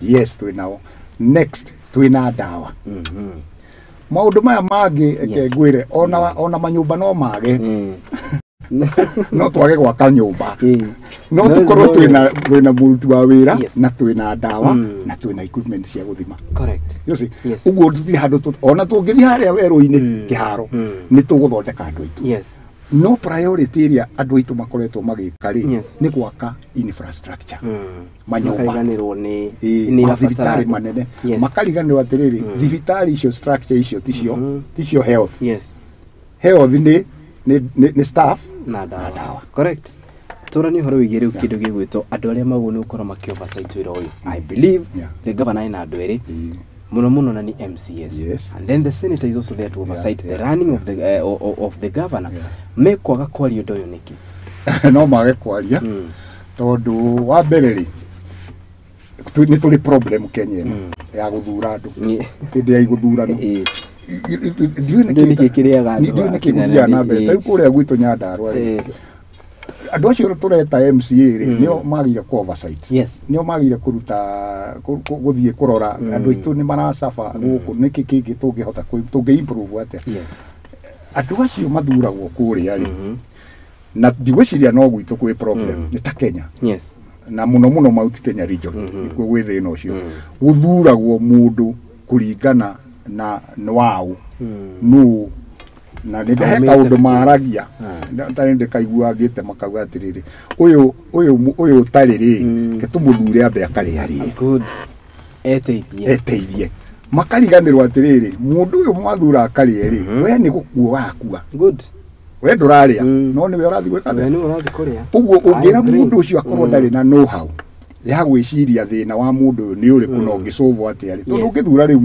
Yes, twĩnao. Next, twĩna ndawa. Maũndũ maya mangĩ, reke ngwĩre, ona manyũmba no mage, no twage gwaka nyũmba, no tũkorwo twĩna mũruti wa wĩra, na twĩna ndawa, na twĩna equipment cia gũthima.
Correct.
You see?
Yes.
Ũguo tũtirĩ handũ ona tũngĩthiĩ harĩa werũ-inĩ, kĩharo, nĩ tũgũthondeka andũ aitũ. No priority ĩrĩa andũ aitũ makoretwo magĩka rĩ, nĩ gwaka infrastructure, manyũmba,
Makariganĩrwo nĩ
ĩĩ,
nĩ
mathibitarĩ
irabatara-
manene. Makariganĩrwo atĩrĩrĩ, thibitarĩ icio, structure icio ticio, ticio health. Health nĩ staff
na ndawa.
Na ndawa.
Correct. Tũranie ũhoro wĩgiĩ rĩu kĩndũ gĩgwĩtwo andũ arĩa magwo nĩ gũkorwo makĩ oversight wĩra ũyũ. I believe the governor ena andũ erĩ. Muno muno na ni MCS.
Yes.
And then the senator is also there to oversight the running of the of the governor. Mekwaga kwaria ũndũ ũyũ nĩkĩ?
No mage kwaria tondũ wa mbere rĩ, nĩ tũrĩ problem Kenya ĩno ya gũthura andũ hĩndĩ ya iguthurano. Ndiũĩ
nĩkĩ kĩrĩaga andũ.
Ndiũĩ nĩkĩ gũthiaga na mbere. Ta rĩu kũrĩa gwitũ Nyandarua rĩ, andũ acio tũreta MCA rĩ, nĩo magire ku oversight.
Yes.
Nĩo magire kũruta gũthiĩ kũrora andũ aitũ nĩ maracaba gũkũ, nĩkĩ kĩngĩ tũngĩhota tũngĩ improve atĩa.
Yes.
Andũ acio mathuragwo kũrĩa rĩ, na ndigwĩciria no gwitũ kwĩ problem, nĩ ta Kenya.
Yes.
Na mũno mũno Mount Kenya region nĩkuo gwĩ thĩna ũcio. Gũthuragwo mũndũ kũringana na nĩ waũ nũ, na nĩ he kaũndũ maragia tarĩ ndĩkaigua ngĩte makauga atĩrĩrĩ, ũyũ ũyũ ũyũ ũtarĩ rĩ, ke tũmũthure ambe akarĩa rĩe.
Good. Eteithie.
Eteithie. Makariganĩrwo atĩrĩrĩ, mũndũ ũyũ mwathura akarĩe rĩ, we nĩ gũkua wakua.
Good.
We ndũrarĩa, no nĩwe ũrathiĩ gwĩka
atĩa? We nĩwe ũrathiĩ kũrĩa.
Ũguo ũngĩra mũndũ ũcio akorwo ndarĩ na know how ya gwĩciria thĩna wa mũndũ ũyũ nĩ ũrĩkũ na ũngĩsolve atĩa rĩ, tondũ ũngĩthura rĩu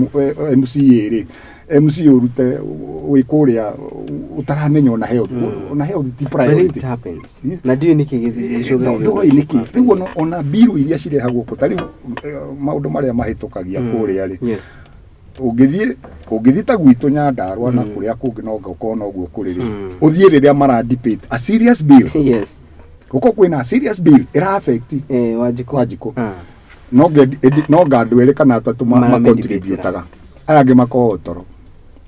MCA rĩ, MCA ũrute wĩ kũrĩa ũtaramenya ona health, ona health ti priority.
It happens. Na ndiũĩ nĩkĩ gĩcũgagĩrĩria.
Ndũĩ nĩkĩ. Rĩu ona mbirũ iria cirehagwo kũ, ta rĩu maũndũ marĩa mahĩtũkagia kũrĩa rĩ,
Yes.
ũngĩthiĩ ta gwitũ Nyandarua na kũrĩa kũngĩ no ngũkorwo noguo kũrĩ rĩ, ũthiĩ rĩrĩa mara debate a serious bill.
Yes.
Gũkorwo kwĩna serious bill ĩra affect
Wanjikũ.
No nga andũ erĩ kana atatũ macontributaga, aya angĩ makoragwo toro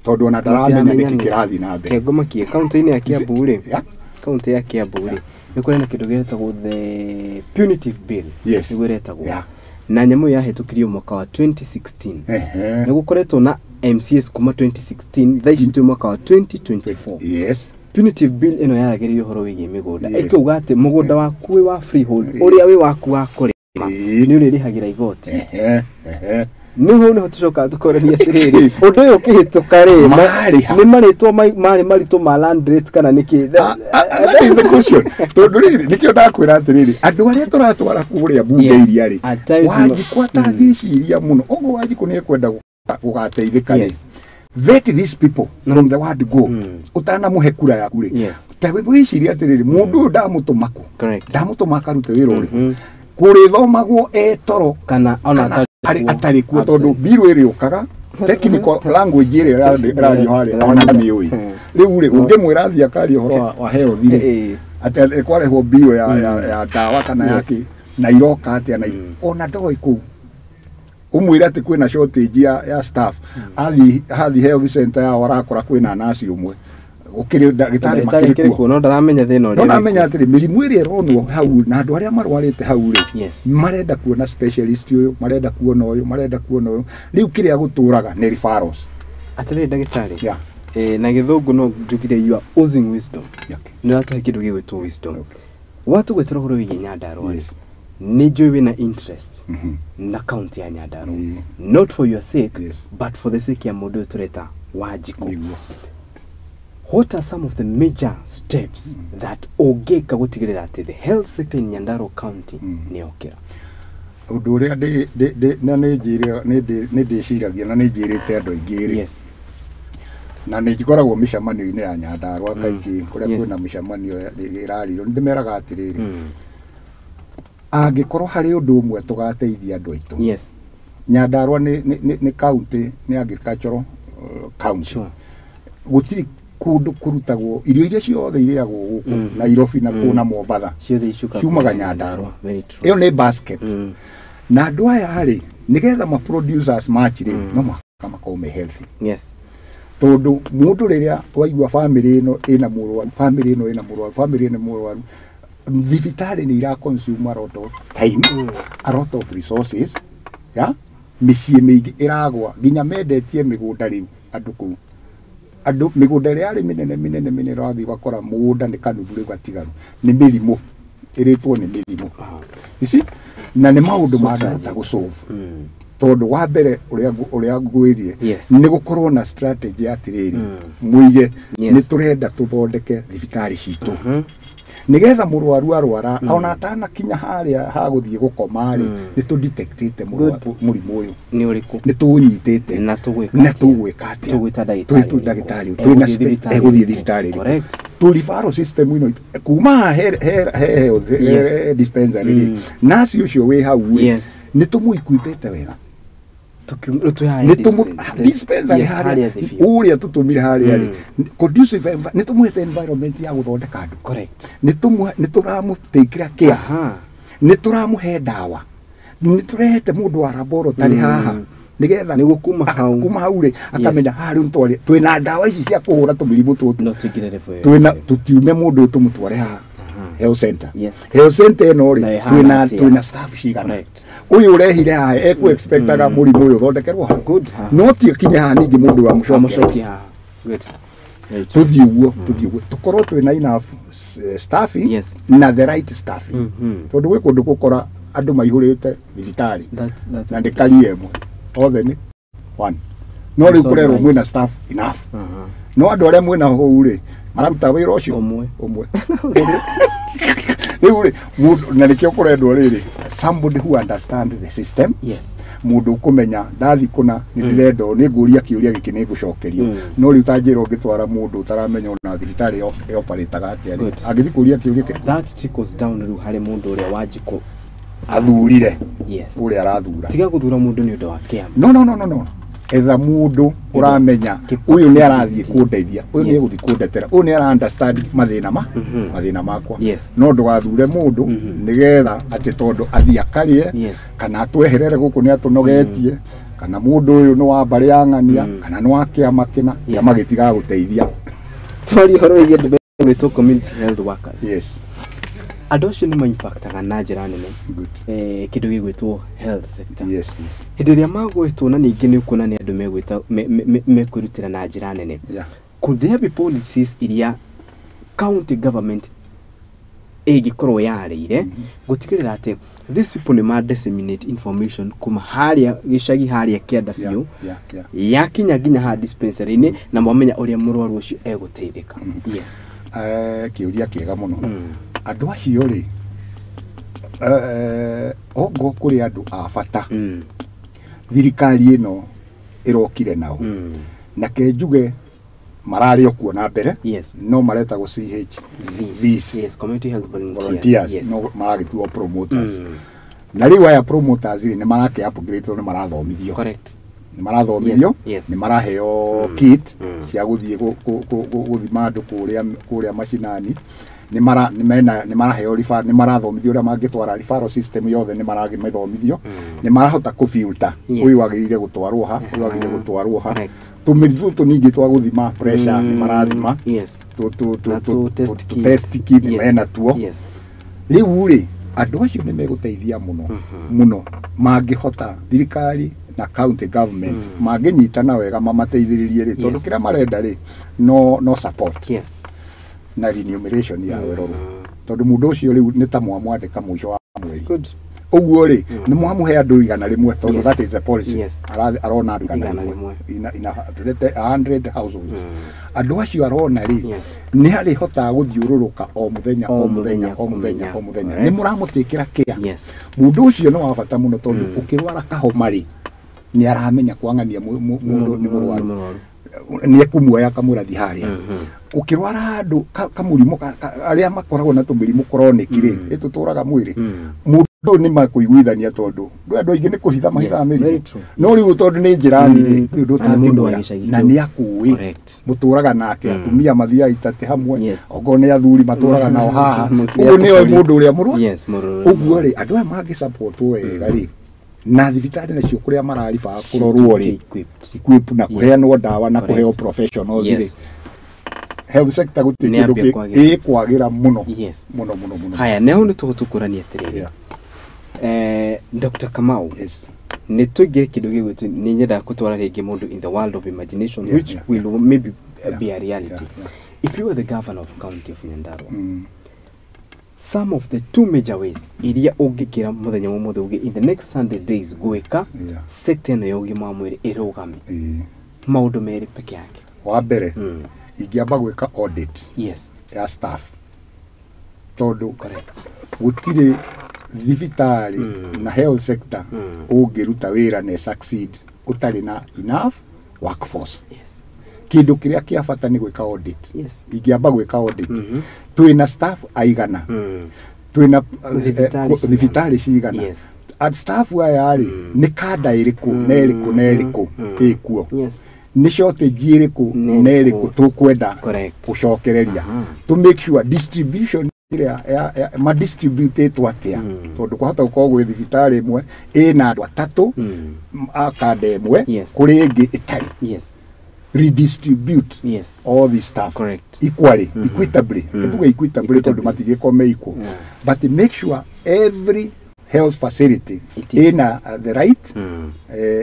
tondũ ona ndaramenya nĩkĩ kĩrathiĩ na mbere.
Kĩongo makie kaunti-inĩ ya Kiambu rĩ, kaunti ya Kiambu rĩ, nĩ kũrĩ na kĩndũ gĩtagwo the punitive bill.
Yes.
Nĩguo ĩretagwo. Na nyamũ ĩyo yahĩtũkirio mwaka wa 2016. Nĩ gũkoretwo na MCS kuma 2016, thaa ici twĩ mwaka wa 2024.
Yes.
Punitive bill ĩno yaragĩrĩria ũhoro wĩgiĩ mĩgũnda. Ĩkauga atĩ mũgũnda waku wĩ wa freehold, ũrĩa wĩ waku wa kũrĩma, nĩ ũrĩrĩhagĩra igoti. Nĩho nĩho tũcokaga tũkorania atĩrĩrĩ, ũndũ ũyũ ũkĩhĩtũka rĩ, nĩ marĩtwa marĩ maritũ ma land rates kana nĩkĩ?
That is the question. Tondũ rĩrĩ, nĩkĩo ndakwĩra atĩrĩrĩ, andũ arĩa tũratwara kũrĩa mbunge iria rĩ, Wanjikũ atangĩciria mũno, ũguo Wanjikũ nĩ ekwenda gũgateithĩka rĩ, vet these people from the word go. Ũtanamũhe kura yaku rĩ, ta wĩcirie atĩrĩrĩ, mũndũ ũyũ ndamũtũma kũ, ndamũtũma akarute wĩra ũrĩkũ, kũrĩthomagwo e toro
kana ona
atarĩ kuo, tondũ mbirũ ĩrĩũkaga technical language ĩrĩa ĩrario harĩa ona mĩũĩ. Rĩu rĩ, ũngĩmwĩra athiĩ akaria ũhoro wa health rĩ, atĩ kwarehwo mbirũ ya ndawa kana ya kĩ, na iroka atĩa, na ona ndoĩ kũu. Ũmwĩre atĩ kwĩna shortage ya staff, athiĩ health center yao arakora kwĩna nurse ũmwe, gũkĩrĩ ndagĩtarĩ makĩrĩ kuo,
no ndaramenya thĩna ũrĩa.
No ndaramenya atĩrĩ, mĩrimũ ĩrĩa ĩronwo hau na andũ arĩa marwarĩte hau rĩ, marenda kuona specialist ũyũ, marenda kuona ũyũ, marenda kuona ũyũ. Rĩu kĩrĩa gũtũraga nĩ referrals.
Atĩrĩrĩ ndagĩtarĩ, na gĩthũngũ no njugire you are oozing wisdom. Nĩ ũratũhe kĩndũ gĩgwĩtwo wisdom. Watũgwetera ũhoro wĩgiĩ Nyandarua rĩ, nĩ njũĩ wĩna interest na kaunti ya Nyandarua, not for your sake, but for the sake ya mũndũ ũyũ tũreta Wanjikũ. What are some of the major steps that ũngĩka gũtigĩrĩra atĩ the health sector in Nyandarua County nĩ yokĩra?
Ũndũ ũrĩa nĩ ndĩciragia na nĩ njĩrĩte andũ aingĩ rĩ, na nĩ ngoragwo mĩcemanio-inĩ ya Nyandarua kaingĩ, kũrĩa kwĩna mĩcemanio ĩrarirwo, nĩ ndĩmeraga atĩrĩrĩ, angĩkorwo harĩ ũndũ ũmwe tũgateithia andũ aitũ,
Yes.
Nyandarua nĩ county, nĩ agricultural county. Gũtirĩ kũndũ kũrutagwo irio iria ciothe irĩagwo gũkũ Nairobi na kũu na Mombatha, ciumaga Nyandarua. Ĩyo nĩ basket. Na andũ aya rĩ, nĩgetha ma producers match rĩ, no mũhaka makorwo me healthy.
Yes.
Tondũ mũndũ rĩrĩa waigua family ĩno ĩna mũrwaru, family ĩno ĩna mũrwaru, family ĩno mũrwaru, thibitarĩ nĩ ira consume a lot of time, a lot of resources, ya mĩciĩ mĩingĩ ĩragwa, nginya mendetie mĩgũnda rĩu andũ kũu. Andũ mĩgũnda ĩrĩa yarĩ mĩnene mĩnene mĩnene ũrathiĩ ũgakora mũgũnda nĩ kanuthu rĩu gatigaru, nĩ mĩrimũ ĩrĩtwo nĩ mĩrimũ. You see? Na nĩ maũndũ mangĩhota gũsolve. Tondũ wa mbere ũrĩa ngwĩrire, nĩ gũkorwo na strategy atĩrĩrĩ, mũige nĩ tũrenda tũthondeke thibitarĩ citũ. Nĩgetha mũrwaru arwara ona atanakinya harĩa ha gũthiĩ gũkoma rĩ, nĩ tũdetectĩte mũrimũ ũyũ.
Nĩ ũrĩkũ?
Nĩ tũũnyitĩte.
Na tũgwĩka
Na
atĩa?
Tũgwĩka atĩa?
Tũgwĩta ndagĩtarĩ
Twĩtũ
ũrĩkũ?
Ndagĩtarĩ twĩna
Egũthiĩ thibitarĩ
egũthiĩ
ĩrĩkũ?
Thibitarĩ ĩrĩkũ?
Correct.
Tũ referral system ĩno kuma haha he health dispensary rĩ, nurse ũcio wĩ hau rĩ, nĩ tũmũequipĩte wega.
Rĩu twĩ haha
Nĩ tũmũ dispensary
Yes,
harĩa
harĩa thĩ biũ.
Ũrĩa tũtũmire harĩa rĩ, conducive nĩ tũmũhete environment ya gũthondeka andũ. Nĩ tũramũtĩkĩra care. Nĩ tũramũhe ndawa, nĩ tũrehete mũndũ wa laboratory haha nĩgetha
Nĩguo kuma hau.
Kuma hau rĩ, akamenya haha rĩu nĩtwarĩ twĩna ndawa ici cia kũhũra tũmĩrimũ tũtũ.
No tũingĩre level ĩyo.
Twĩna tũtiume mũndũ ũyũ tũmũtware haha health center. Health center ĩno rĩ,
Na ĩhana
twĩna
atĩa?
twĩna staff cigana? Ũyũ ũrehire haha ekũ expectaga mũrimũ ũyũ ũthondekerwo haha.
Good.
No ti kinye haha ningĩ mũndũ ũyũ amũcokere.
Amũcokie haha. Good. Right.
Tũthiĩ ũguo tũkorwo twĩna enough staffing na the right staffing, tondũ gwĩ kũndũ gũkora andũ maihũrĩte thibitarĩ
That's
na ndĩ karia ĩmwe othe nĩ one, no rĩu
It's
kũrerwo
alright.
mwĩna staff enough, no andũ arĩa mwĩna hau rĩ mararuta wĩra ũcio
Ũmwe.
Ũmwe. Rĩu rĩ, mũndũ na nĩkĩo kũrendwo rĩrĩ, somebody who understand the system, mũndũ ũkũmenya ndathi kũna nĩ ndĩrenda ũũ, nĩ ngũria kĩũria gĩkĩ nĩ ngũcokerio. No rĩu ta njĩra ũngĩtwara mũndũ ũtaramenya ona thibitarĩ ĩoparĩtaga atĩa rĩ, angĩthiĩ kũria kĩũria kĩrĩkũ?
That trickles down rĩu harĩ mũndũ ũrĩa Wanjikũ
Athurire ũrĩa arathura.
Tiga gũthura mũndũ nĩ ũndũ wa kĩama.
No, no, no, no, no, etha mũndũ ũramenya ũyũ nĩ arathiĩ kũndeithia, ũyũ nĩ egũthiĩ kũndetera, ũyũ nĩ ara understand mathĩna ma mathĩna makwa. No ndũgathure mũndũ nĩgetha atĩ tondũ athiĩ akarĩe kana atweherere gũkũ nĩ atũnogetie, kana mũndũ ũyũ nĩ wa mbarĩ ya ng'ania, kana nĩ wa kĩama kĩna. Kĩama gĩtigagũteithia.
Twarie ũhoro wĩgiĩ andũ megwĩtwo community health workers. Andũ acio nĩ maimpactaga na njĩra nene kĩndũ gĩgwĩtwo health sector hĩndĩ ĩrĩa magwĩtwo, na ningĩ nĩ ũkuona nĩ andũ megwĩta mekwĩrutĩra na njĩra nene. Could there be policies iria county government ĩngĩkorwo yarĩire gũtigĩrĩra atĩ these people nĩ ma disseminate information kuma harĩa gĩcagi harĩa kĩanda biũ yakinya nginya haha dispensary-inĩ na mwamenya ũrĩa mũrwaru ũcio egũteithĩka? Yes.
Kĩũria kĩega mũno. Andũ acio rĩ, ongo kũrĩ andũ a bata thirikari ĩno ĩrokire nao, na ke njuge mararĩ o kuo na mbere, no maretagwo CH
Vs.
Vs.
Yes, community health volunteers.
Volunteers. No maragĩtuo promoters. Na rĩu aya promoters rĩ, nĩ marake upgrade tondũ nĩ marathomithio. Nĩ marathomithio. Nĩ maraheo kit cia gũthiĩ gũthima andũ kũrĩa macinani. Nĩ mara nĩ mena nĩ maraheo nĩ marathomithio ũrĩa mangĩtwara referral system yothe, nĩ maragĩmĩthomithio, nĩ marahota kũfilter ũyũ wagĩrĩire gũtwarwo ha, ũyũ wagĩrĩire gũtwarwo ha. Tũmĩrimũ tũningĩ twa gũthima pressure nĩ marathima.
Na tũ test kits.
Test kit mena tuo. Rĩu rĩ, andũ acio nĩ megũteithia mũno mũno mangĩhota thirikari na county government mangĩnyitana wega mamateithĩrĩrie rĩ, tondũ kĩrĩa marenda rĩ, no support na remuneration ya ĩrorwo, tondũ mũndũ ũcio rĩu nĩ ta mwamwandĩka mũico wa mweri. Ũguo rĩ, nĩ mwamũhe andũ 100, tondũ that is the policy. Arona andũ igana
Igana
rĩmwe
rĩmwe.
Ina tũrete 100 households. Andũ acio arona rĩ, nĩ arĩhotaga gũthiũrũrũka o mũthenya,
O
o mũthenya,
mũthenya,
o mũthenya,
kũmenya.
o mũthenya. Nĩ mũramũtĩkĩra kĩa mũndũ ũcio nĩ wa bata mũno, tondũ ũkĩrwara kahoma rĩ, nĩ aramenya kwang'ania mũndũ nĩ mũrwaru,
mũrwaru.
Nĩ ekũmuoya akamwĩra thi harĩa. Ũkĩrwara handũ kamũrimũ arĩa makoragwo na tũmĩrimũ chronic rĩ, ĩtũtũraga mwĩrĩ, mũndũ ũyũ nĩ makũiguithania, tondũ ndũ andũ aingĩ nĩ kũhitha mahithaga
Very
mĩrimũ.
true.
No rĩu tondũ nĩ njĩrani rĩ, nĩ ũndũ
Na nĩ mũndũ wa
ũtangĩmwĩra
gĩcagi
na
kĩu.
nĩ akũĩ. Mũtũraga nake, atumia mathiaga itatĩ hamwe, okorwo nĩ athuri matũraga nao haha. Ũguo nĩoĩ mũndũ ũrĩa mũrwaru.
Yes, mũrwaru.
Ũguo rĩ, andũ aya mangĩsupportwo wega rĩ, na thibitarĩ nacio kũrĩa mararibaa kũrorwo rĩ,
Equipped.
Equip na kũheanwo ndawa na kũheo professionals rĩ, health sector gũtirĩ
Nĩ
kĩndũ
ambia kwagĩra.
ĩkwagĩra mũno mũno mũno mũno.
Haya, nĩ hau nĩ tũgũtũkũrania atĩrĩrĩ. Dr. Kamau, nĩ tũingĩre kĩndũ gĩgwĩtwo, nĩ nyendaga gũtwara rĩngĩ mũndũ in the world of imagination, which will maybe be a reality. If you were the governor of county of Nyandarua, some of the two major ways iria ũngĩkĩra mũthenya wa ũmũthĩ ũngĩ in the next 100 days gwĩka sector ĩno ya ũgima wa mwĩrĩ ĩrũgame, maũndũ merĩ peke yake.
Wa mbere, ingĩamba gwĩka audit ya staff. Tondũ
Correct.
gũtirĩ thibitarĩ na health sector ũngĩruta wĩra na succeed ũtarĩ na enough workforce. Kĩndũ kĩrĩa kĩa bata nĩ gwĩka audit. Ingĩamba gwĩka audit, twĩna staff aigana, twĩna
Thibitarĩ cigana?
Thibitarĩ cigana? And staff aya rĩ, nĩ kanda ĩrĩkũ na ĩrĩkũ na ĩrĩkũ ĩkuo? Nĩ shortage ĩrĩkũ
na
na ĩrĩkũ
ĩrĩkũ
tũkwenda gũcokereria, to make sure distribution ĩrĩa madistributĩtwo atĩa, tondũ kwahota gũkorwo gwĩ thibitarĩ ĩmwe ĩna andũ atatũ a kanda ĩmwe, kũrĩ ĩngĩ ĩtarĩ. Redistribute all the staff equally, equitably. Tuge equitably, tondũ matigĩkorwo me equal, but make sure every health facility
It is.
ĩna the right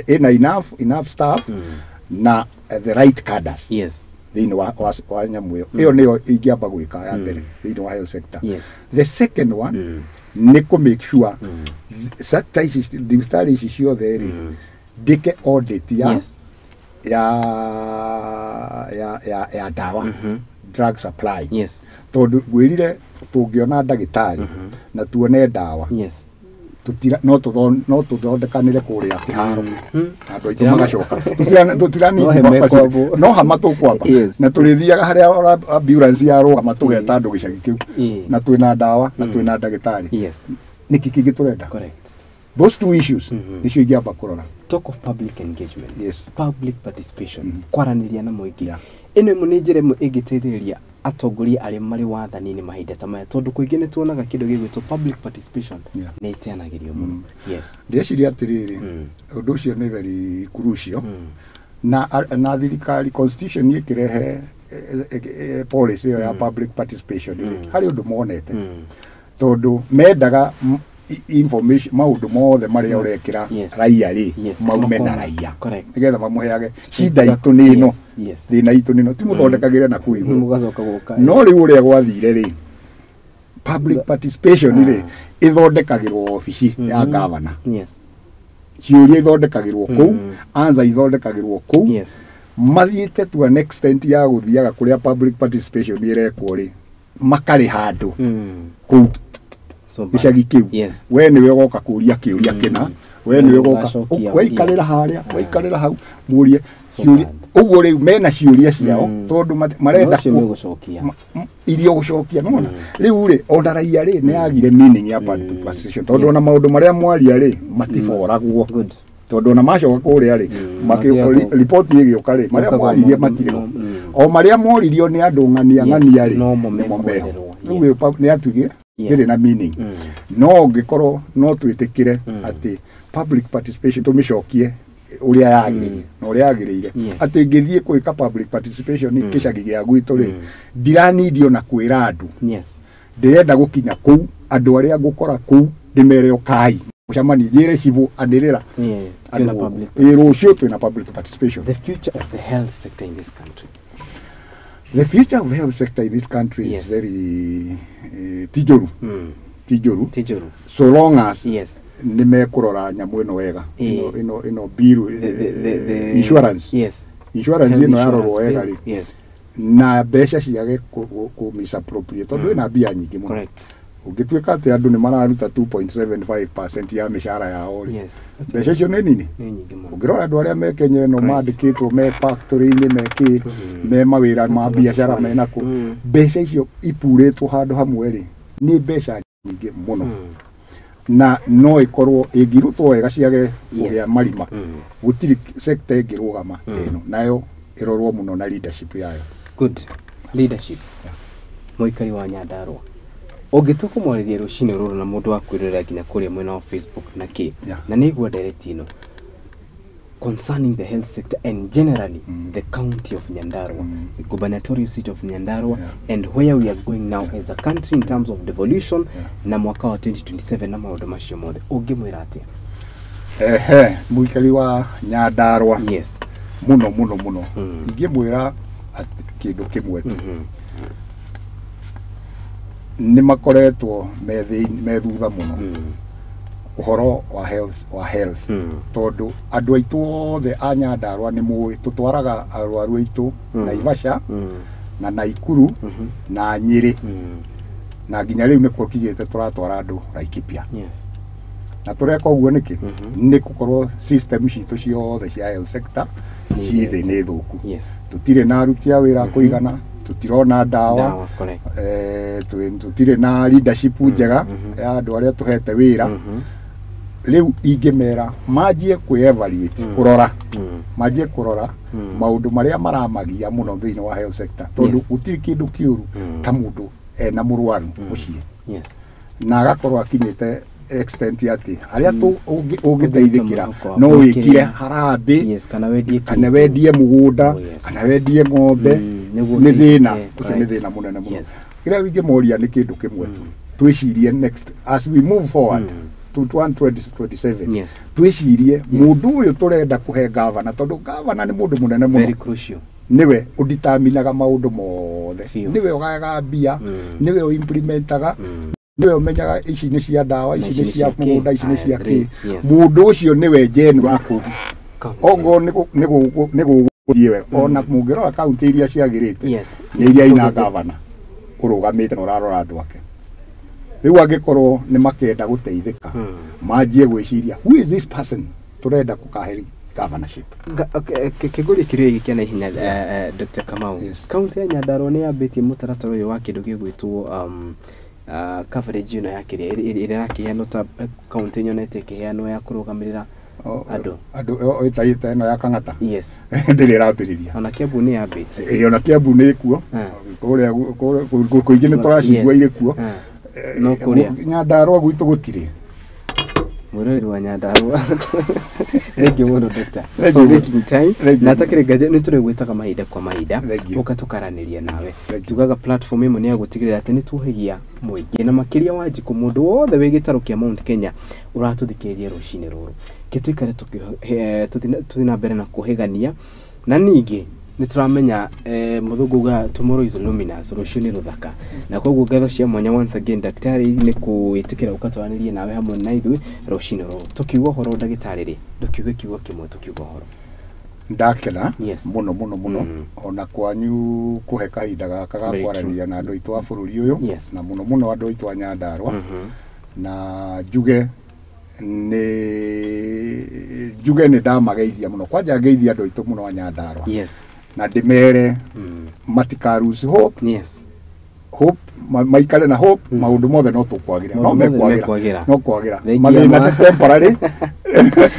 ĩna enough staff na the right cadres thĩinĩ wa nyamũ ĩyo. Ĩyo nĩyo ingĩamba gwĩka ya mbere thĩinĩ wa health sector. The second one nĩ kũ make sure sector ici, thibitarĩ ici ciothe rĩ, ndĩke audit ya ya ndawa, drug supply, tondũ ngwĩrire tũngĩona ndagĩtarĩ na tuone ndawa, tutira no tũthondekanĩre kũrĩa kĩharo andũ aitũ magacoka.
No hema ĩkwambwo.
No hama tũkwamba na tũrĩthiaga harĩa ambulance yarũgama, tũgeta andũ gĩcagi kĩu, na twĩna ndawa na twĩna ndagĩtarĩ. Nĩkĩ kĩngĩ tũrenda? Those two issues nĩcio ingĩamba kũrora.
Talk of public engagement, public participation, kwaranĩria na mũingĩ. Ĩno ĩmwe nĩ njĩra ĩmwe ĩngĩteithĩrĩria atongoria arĩa marĩ wathani-inĩ mahinda ta maya, tondũ kũingĩ nĩ tuonaga kĩndũ gĩgwĩtwo public participation nĩ ĩteanagĩrio mũno. Yes.
Ndĩreciria atĩrĩrĩ, ũndũ ũcio nĩ very crucial, na thirikari constitution ĩkĩrehe policy ĩyo ya public participation rĩ, harĩ ũndũ monete, tondũ mendaga information, maũndũ mothe marĩa ũrekĩra raia rĩ, maume na raia, nĩgetha mamũheage cinda itũ nĩ ĩno, thĩna itũ nĩ ĩno, ti mũthondekagĩre na kũu igũrũ.
Mũgacoka gũka.
No rĩu ũrĩa gwathire rĩ, public participation rĩ, ĩthondekagĩrwo obici ya gavana. Ciũria ithondekagĩrwo kũu, answer ithondekagĩrwo kũu. Mathiĩte to an extent ya gũthiaga kũrĩa public participation ĩrekwo rĩ, makarĩha andũ kũu
So bad.
gĩcagi kĩu. We nĩwe ũgoka kũria kĩũria kĩna, we nĩwe ũgoka
Ũgacokia,
waikarĩra harĩa, waikarĩra hau mũrie
So
ciũria.
bad.
Ũguo rĩu mena ciũria ciao, tondũ marenda
No ũcio nĩ ũgũcokia.
Iria ũgũcokia nona rĩu rĩ, ona raia rĩ, nĩ yagire meaning ya public participation, tondũ ona maũndũ marĩa mwaria rĩ, matiboragwo. Tondũ ona macoka kũrĩa rĩ,
Mathiaga
riboti ĩgĩũka rĩ, marĩa
Mokaga
mwaririe matirĩ ho. O marĩa moririo nĩ andũ ng'ania ng'ania rĩ,
no mo
nĩmo meho.
mekwerwo.
Rĩu ĩyo nĩ atuire ndĩrĩ na meaning. No ũngĩkorwo no twĩtĩkĩre atĩ public participation tũmĩcokie ũrĩa yagĩrĩire na ũrĩa yagĩrĩire, atĩ ngĩthiĩ gwĩka public participation kĩcagi gĩa gwitũ rĩ, ndiranidi ona kwĩra andũ. Ndĩrenda gũkinya kũu, andũ arĩa ngũkora kũu ndĩmere ũkai mũcemanie, njĩre cibũ anĩrĩra andũ
Twĩna
gũkũ.
public
Ĩ, rũciũ twĩna public participation.
The future of the health sector in this country.
The future of health sector in this country is very ti njũru, ti njũru,
Ti njũru.
so long as nĩ mekũrora nyamũ ĩno wega, ĩno bill, insurance, insurance
Health
ĩno yarorwo
insurance
wega
bill.
rĩ, na mbeca ciage kũ misappropriate, tondũ ĩna mbia nyingĩ mũno. Ũngĩtuĩka atĩ andũ nĩ mararuta 2.75% ya mĩcara yao rĩ, mbeca icio nĩ nini.
Nĩ nyingĩ mũno.
Ũngĩrora andũ arĩa me Kenya ĩno, mandĩkĩtwo me factory-inĩ, me kĩ, me mawĩra ma biacara menakũ, mbeca icio ipurĩtwo handũ hamwe rĩ, nĩ mbeca nyingĩ mũno, na no ĩkorwo ĩngĩrutwo wega ciage kũgĩa marima. Gũtirĩ sector ĩngĩrũgama ta ĩno, nayo ĩrorwo mũno na leadership yayo.
Good leadership. Mũikari wa Nyandarũa, ũngĩtua kũmwarĩria rũcinĩ rũrũ na mũndũ wa kwĩrorera nginya kũrĩa mwena wa Facebook na kĩ, na nĩ igua ndereti ĩno concerning the health sector and generally the county of Nyandarua, the gubernatorial seat of Nyandarua, and where we are going now as a country in terms of devolution, na mwaka wa 2027 na maũndũ macio mothe, ũngĩmwĩra atĩa?
Ehe, mũikari wa Nyandarũa, mũno mũno mũno, ingĩmwĩra atĩ kĩndũ kĩmwe tu, nĩ makoretwo me thutha mũno ũhoro wa health, tondũ andũ aitũ othe a Nyandarũa nĩ mũĩ tũtwaraga arwaru aitũ Naivasha na Naikuru na Nyĩrĩ. Na nginya rĩu nĩ kũkinyĩte tũratwara andũ Laikipia.
Yes.
Na tũreka ũguo nĩkĩ? Nĩ gũkorwo system citũ ciothe cia health sector ciĩ thĩ, nĩ thũku.
Yes.
Tũtirĩ na aruti a wĩra a kũigana, tũtirona ndawa.
Dawa, correct.
Tũtirĩ na leadership njega ya andũ arĩa tũhete wĩra. Rĩu ingĩmera manjie kwĩ evaluate, kũrora, manjie kũrora maũndũ marĩa maramagia mũno thĩinĩ wa health sector, tondũ gũtirĩ kĩndũ kĩũru ta mũndũ ena mũrwaru mũciĩ na agakorwo akinyĩte extent atĩ harĩa ũngĩteithĩkĩra
mũhuko
no
waku
wĩkire
kĩrĩa.
harambĩ
Yes, kana wendie
kana
kĩndũ.
wendie mũgũnda
Oh, yes.
kana wendie ng'ombe.
Nĩguo
Nĩ thĩna
ũteithĩke,
ũcio, nĩ thĩna mũnene mũno.
Yes.
Kĩrĩa ingĩmoria nĩ kĩndũ kĩmwe tu, twĩcirie next as we move forward to 2027, twĩcirie mũndũ ũyũ tũrenda kũhe gavana, tondũ gavana nĩ mũndũ mũnene
Very
mũno.
crucial.
Nĩwe ũditaminaga maũndũ mothe.
Biũ.
Nĩwe ũgayaga mbia, nĩwe ũimplementaga, nĩwe ũmenyaga ici nĩ cia ndawa,
Na
ici nĩ cia
kĩ.
mũgũnda, ici nĩ
I
cia kĩ.
agree. Yes.
Mũndũ ũcio nĩwe general ongo nĩ gũgũthiĩ wega. Ona mũngĩrora kaunti iria ciagĩrĩte, nĩ iria ina gavana ũrũgamĩte na ũrarora andũ ake. Rĩu angĩkorwo nĩ makenda gũteithĩka, manjie gwĩciria who is this person tũrenda kũkahe governorship.
Okay, kĩgũri kĩrĩa gĩkĩ kĩa naihenya, Dr. Kamau.
Yes.
Kaunti ya Nyandarua nĩ yambĩtie mũtaratara ũyũ wa kĩndũ gĩgwĩtwo coverage ĩno ya kĩrĩa ĩrĩa ĩrakĩheanwo ta kaunti nyonete ĩkĩheanwo ya kũrũgamĩrĩra andũ.
Andũ ĩta ĩno ya Kang'ata ndĩrĩ ĩrambĩrĩria.
Ona Kiambu nĩ yambĩtie.
Ĩĩ, ona Kiambu nĩ ĩkuo. Kũrĩa kũingĩ nĩ tũracigua irĩ kuo.
No kũrĩa
Nyandarua gwitũ gũtirĩ.
Mwĩroreri wa Nyandarua, thank you mũno, Doctor,
Thank
for
you.
making time.
Thank you.
Na atakĩrĩ nganja nĩ tũrĩgwĩtaga mahinda kwa mahinda
Thank you.
ũka tũkaranĩria nawe.
Thank you.
Tugaga platform ĩmwe nĩ ya gũtigĩrĩra atĩ nĩ tuohegia mũingĩ na makĩria wa njikũ mũndũ wothe wĩ gĩtarũ kĩa Mount Kenya ũratũthikĩrĩria rũcinĩ rũrũ, ke tũikare tũthiĩ na mbere na kũhĩgania. Na ningĩ nĩ tũramenya mũthũngũ ugaga tomorrow is luminous, rũciũ nĩ rũthaka, na koguo ngatho cia mwanya once again, ndagĩtarĩ, nĩ kũĩtĩkĩra ũkatwaranĩrie nawe hamwe na ithuĩ rũcinĩ rũrũ tũkiuga ũhoro. Ndagĩtarĩ rĩ, ndũkiuge kiugo kĩmwe tũkiuga ũhoro.
Ndakena mũno mũno mũno ona kwanyu kũhe kahinda gaka ga
Very
kwaranĩria na andũ aitũ a bũrũri ũyũ, na mũno mũno andũ aitũ a Nyandarua. Na njuge nĩ ndamageithia mũno, kwanja ngeithia andũ aitũ mũno a Nyandarua na ndĩmere matika lose hope. Hope maikare na hope, maũndũ mothe no tũkwagĩra, no
Maũndũ mothe
mekwagĩra.
mekwagĩra.
No kwagĩra.
Thengia
Mathĩna nĩ temporary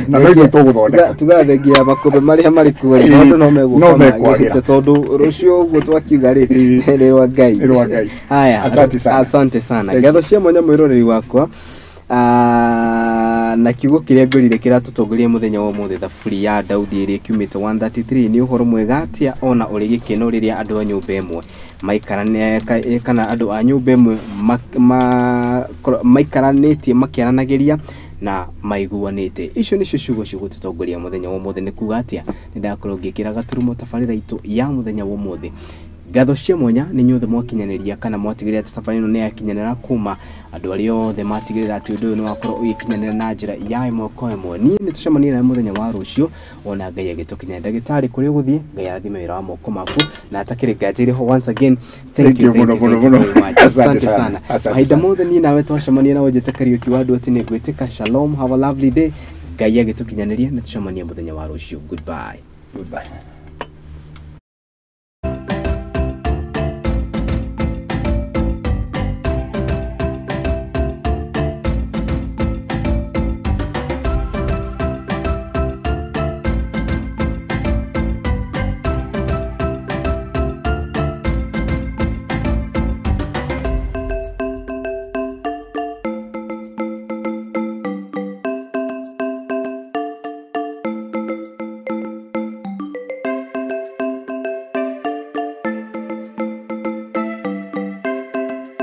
na no ithuĩ tũgũthondeka.
Tugaga thengia ya makũmbĩ marĩa marĩ kuo rĩ,
Ĩĩ,
maũndũ no megũka
no mekwagĩra.
magĩrĩte, tondũ rũciũ ũguo twakiuga rĩ, nĩ rwa Ngai.
Nĩ rwa Ngai.
Haya.
Asante sana.
Asante sana.
Thank
Ngatho cia mwanya mwĩroreri wakwa. Ah, na kiugo kĩrĩa ngwĩrire kĩratũtongoria mũthenya wa ũmũthĩ, thaburi ya Daudi ĩrĩa ĩkiumĩte 133, nĩ ũhoro mwega atĩa ona ũrĩ gĩkeno rĩrĩa andũ a nyũmba ĩmwe maikarane kana andũ a nyũmba ĩmwe maikaranĩtie makĩaranagĩria na maiguanĩte. Icio nĩcio ciugo cigũtũtongoria mũthenya wa ũmũthĩ. Nĩ kuga atĩa nĩ ndakorwo ngĩkĩra gaturumo tabarĩra itũ ya mũthenya wa ũmũthĩ. Ngatho cia mwanya nĩ inyuothe mwakinyanĩria kana mwatigĩrĩra atĩ thabarĩ ĩno nĩ yakinyanĩra, kuma andũ arĩa othe matigĩrĩra atĩ ũndũ ũyũ nĩ wakorwo ũgĩkinyanĩra na njĩra ya ĩmwe kwa ĩmwe. Niĩ nĩ tũcemanie nawe mũthenya wa rũciũ ona Ngai agĩtũkinya. Ndagĩtarĩ, kũrĩa ũgũthiĩ, Ngai arathime wĩra wa moko maku. Na atakĩrĩ nganja irĩ ho, once again thank
Thank
you,
you
thank
mũno,
you,
mũno,
thank you
mũno.
very much.
Asante
Asante
sana.
sana.
Asante
Mahinda
sana.
mothe niĩ nawe twacemania na ũnjĩte Kariũki wa andũ atĩ nĩ ngwĩtĩka. Shalom, have a lovely day. Ngai agĩtũkinyanĩria na tũcemanie mũthenya wa rũciũ. Goodbye.
Goodbye.